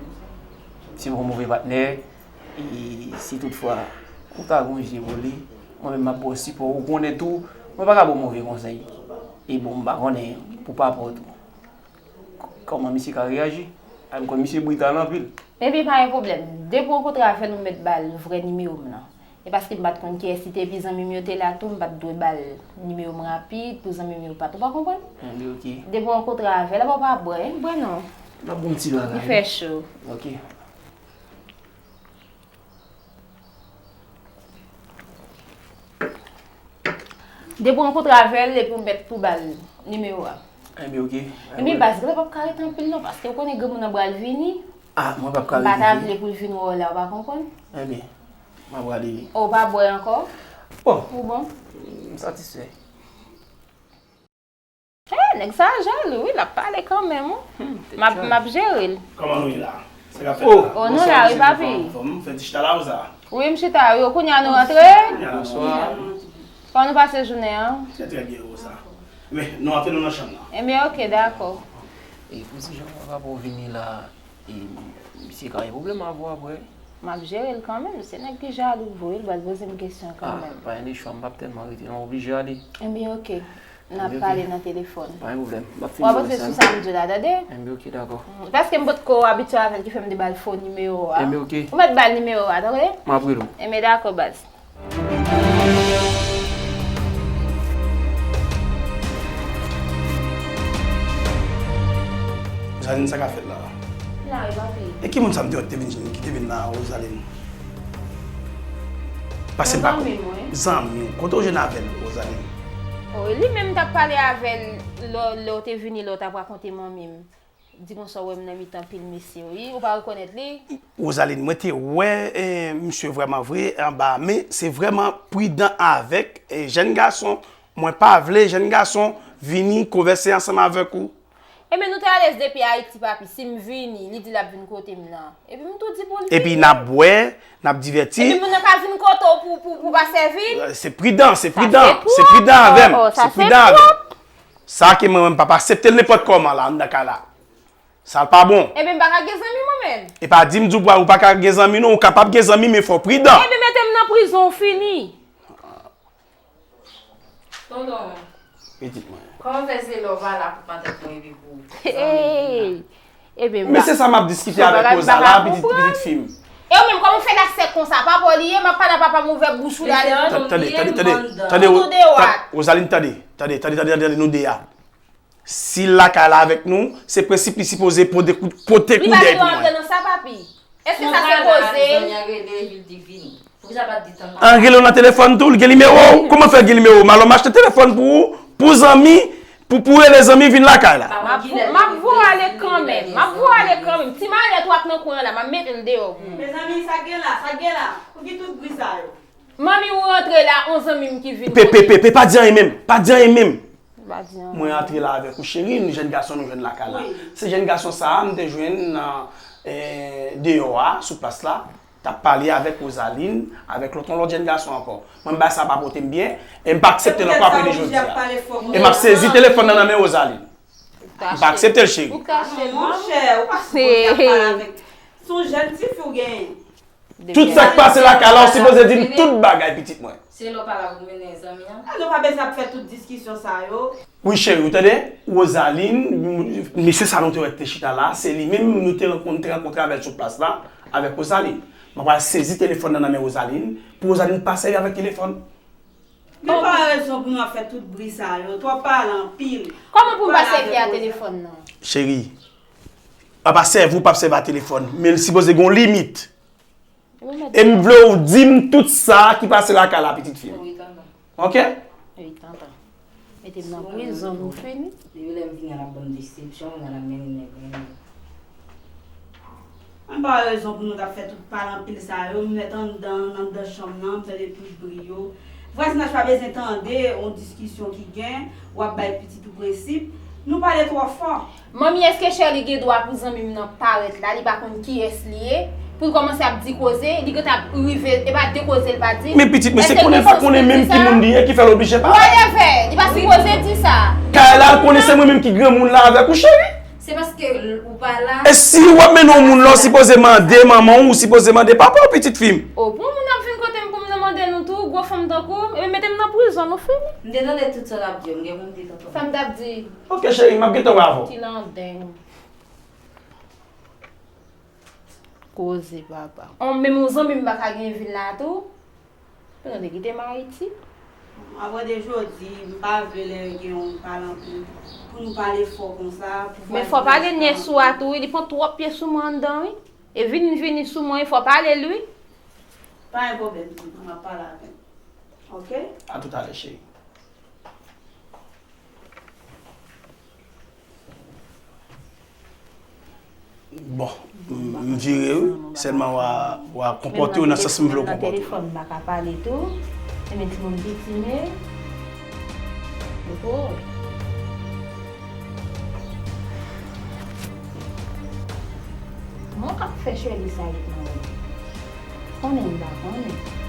Misye bon move patnè, e si toutfwa ou ta gon je pou li, mwen menm m ap ba w sipò, ou konnen tou, mwen pa ka ba w move konsèy. E bon, m pa konnen pou papa w tou. K-, kòman misye ka reyaji? A, m kwè misye brital anpil. Epi pa gen pwoblèm. Depi w rankontre avè l, ou mèt ba l vrè nimewo m nan. E paske m pa t konn kiyès li te ye, epi zanmi m yo te la tou, m pa t dwe ba l nimewo m rapid pou zanmi m yo pa t, ou pa konprann? Enben, ok. Depi w rankontre avè l, apa w pa bwè, bwè non. M ap ba w yon ti bagay. Li fè cho. Ok. Depi w rankontre avè l, epi w mèt tou ba l nimewo a. Enben, ok. Enben, baz, genlè p ap ka rete anpil non, paske w konnen granmoun nan pral vini. Ah, mwen p ap ka rete vini. M pa ta vle pou l vin wè w la, w pa konprann? Enben, m ap rale. O, w pa bwè ankò? Bon. Ou bon? M satisfè. Eh, nèg sa a jalou, wi, l ap pale kanmenm, wi. M ap, m ap jere l. Kòman nou ye la? Sa k ap fèt la? Oh, nou la, wi, papi. Anfòm, fè ti chita la, ou sa? Wi, m chita, wi. Kounye a nou rantre? Bonswa. Kòman nou pase jounen an? Trè, trè byen, ou sa? Men, nou antre nou nan chanm nan. Enben, ok, dakò. E pou ti jan rapò w vini la, e misye ka gen pwoblèm avè w apre. M ap jere l kanmenm, se nèg ki jalou vre, wi, l pral poze m kesyon kanmenm. Ah, pa gen de chwa, m p ap tèlman rete non, m oblije ale. Enben, ok. N ap pale nan telefòn. Pa gen pwoblèm. M ap fini wè sa. W ap panse sou sa m di w la, tande? Enben, ok, dakò. Mm, paske m potko abitye avè l ki fè m te ba l fo nimewo a. Enben, ok. Ou mèt ba l nimewo a, tande? M ap rele w. Enben, dakò, baz. Rosaline, sa k ap fèt la? La, wi, papi. E ki moun sa m te wè ki te vin, ki te vin la, Rosaline? Paske m pa... Zanmi m, wi. Zanmi w. Kote w jwenn avè l, Rosaline? O, li menm m t ap pale avè l lè, lè w te vini, lè w t ap rakonte manmi m. Di konsa w wè m nan mitan pil mesye, wi. Ou pa rekonèt li? Rosaline, mwen te wè, eh, misye vrèman vre anba, men se vrèman pridan avèk, eh, jèn gason. Mwen pa vle jèn gason vini konvèse ansanm avèk ou. Ebyen, nou te alèz depi Ayiti, papi. Si m vini, li di l ap vin kote m nan. Epi m tou di pou l vini. Epi n ap bwè, n ap divèti. Epi moun nan ka vin kote w pou, pou, pou pa sèvi l. Eh, se pridan, se pridan, se pridan avè m, se pridan avè m. Sa ke mwen menm m p ap aksepte l nenpòt kòman la, anndan kay la. Sa l pa bon. Ebyen, m pa ka gen zanmi mwen menm. E pa di m di w pa, ou pa ka gen zanmi non, ou kapab gen zanmi, men fò w pridan. Ebyen, mete m nan prizon, w fini. Tonton. Pitit mwen. Kòman fè se lè w pa la pou matant mwen epi pou zanmi vin la? Hey! Ebyen, men se sa m ap diskite avèk Rosa la, pitit, pitit fi m. E ou menm, kòman w fè la sèk konsa? Papa w li ye, m ap pale a papa m, ouvè bouch ou la. Tande, tande, tande, tande, Rosaline, tande, tande, tande, tande, nou de a. Si l lakay la avèk nou, se prensip li sipoze pote kou, pote kou dèyè pou mwen. Li pa dwe antre nan sa, papi. Èske sa se koze? Zanmi an rele, li di vini. Poukisa pa di tann la? An rele w nan telefòn tou, l gen nimewo w. Kòman fè l gen nimewo w? M alò m achte telefòn pou ou, pou zanmi, pou, pou rele zanmi vin lakay la. M ap, m ap voye ale kanmenm. M ap voye ale kanmenm. Ti malèt w ap nan kwen an la, m ap mete l deyò pou ou. Mezanmi, sa k gen la, sa k gen la? Pou ki tout bri sa yo? Manmi ou rantre la, on zanmi m ki vin kote m. Pe, pe, pe, pe, pa di anyen menm. Pa di anyen menm. Pa di anyen. Mwen antre la avèk ou, cheri, nou jèn gason nou jwenn lakay la. Wi. Se jèn gason sa a m te jwenn nan, eh, deyò a, sou plas la, t ap pale avèk Rosaline, avèk lòt, yon lòt jèn gason ankò. Mwen, bagay sa pa pote m byen, e m pa aksepte l ankò apre de jodi a. E m ap sezi telefòn nan nan men Rosaline. M pa aksepte l, cheri. Ou kache l, monchè, ou pa sipoze ap pale avèk. Se yon jèn tifi ou genyen. Tout sa k pase lakay la, ou sipoze di m tout bagay, pitit mwen. Se lè w pa la pou mennen zanmi an. Ah, nou pa bezwen ap fè tout diskisyon sa yo. Wi, cheri, ou tande? Rosaline, mesye sa nou te wè te chita la, se li menm nou te rankontre, rankontre avè l sou plas la, avèk Rosaline. Mwen pral sezi telefòn nan nan men Rosaline, pou Rosaline pa sèvi avèk telefòn. Men pa rezon pou nou ap fè tout bri sa yo. Twòp pale anpil. Kòman pou m pa sèvi a telefòn nan? Cheri, a pa sèvi ou p ap sèvi a telefòn, men l sipoze gen yon limit. E m vle w di m tout sa ki pase lakay la, pitit fi m. Wi, tonton. Oke? Wi, tonton. Mete m nan prizon, nou fini. Depi lè m vini an, l ap ban m desepsyon, kounye a l ap mennen nèg, mennen nèg. Ann pa rezon pou nou t ap fè tout pale anpil sa yo, m mèt anndan, anndan chanm nan, m tande tout bri yo. Vwazinaj pa bezwen tande yon diskisyon ki gen, w ap bay pitit ou prensip. Nou pale twò fò. Manmi, èske Sherly gen dwa pou zanmi m nan parèt la, li pa konn kiyès li ye, pou l kòmanse ap di koze, li gentan ap rive, e pa de koze l pa di. Men pitit mwen, se konnen l pa konnen menm ki moun li ye ki fè l oblije pale. Whatever, li pa sipoze di sa. Kay la, l konnen se mwen menm ki granmoun la avèk ou, cheri. Se paske l, ou pa la. E si w ap mennen yon moun la, w sipoze mande manman w, ou sipoze mande papa w, pitit fi m. O, pou yon moun ap vin kote m pou m nan mande nou tou, gwo fanm tankou w, e mete m nan prizon, nou fini. M te tande tout sa l ap di yo, m gen pou m di tonton. Sa m t ap di? Oke, cheri, m ap gentan wè avè w. Ti landeng. Koze papa. On, menm yon zanmi m pa ka gen vin la tou. Ou tande, kite m Ayiti. Apre de jodi, m pa vle lè gen yon pale anpil. Pou nou pale fò konsa, pou vwazinaj pa. Men fò pale nyès ou a tou, wi, li pran twòp pye sou mwen anndan, wi. E vini, vini sou mwen, wi, fò pale l, wi. Pa gen pwoblèm, tonton, m ap pale avè l. Oke? A toutalè, cheri. Bon, m, m vire wi. Sèlman w a, w a konpòte w nan sans m vle w konpòte w. Telefòn m pa ka pale tou. Ebyen timoun piti men. Oho. Mwen k ap fè Sherly sa ret nan men. Konnen m pa konnen.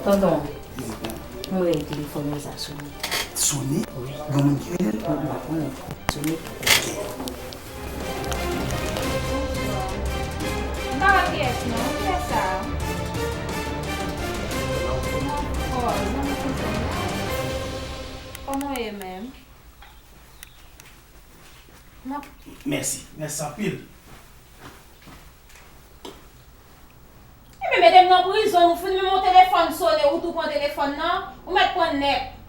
Tonton. M wè telefòn mwen sa sonnen. Sonnen? Wi. Gen moun ki rele l? Mwen pa konnen. Sonnen. Ok. M pa wè kiyès non. Kiyès sa? Oh, zanmi Tonton la. Kòman w ye menm? M ap. Mèsi. Mèsi anpil. Ebyen, mete m nan prizon, nou fini menm yon telefòn sonnen, ou tou pran telefòn nan, ou mèt pran nèt.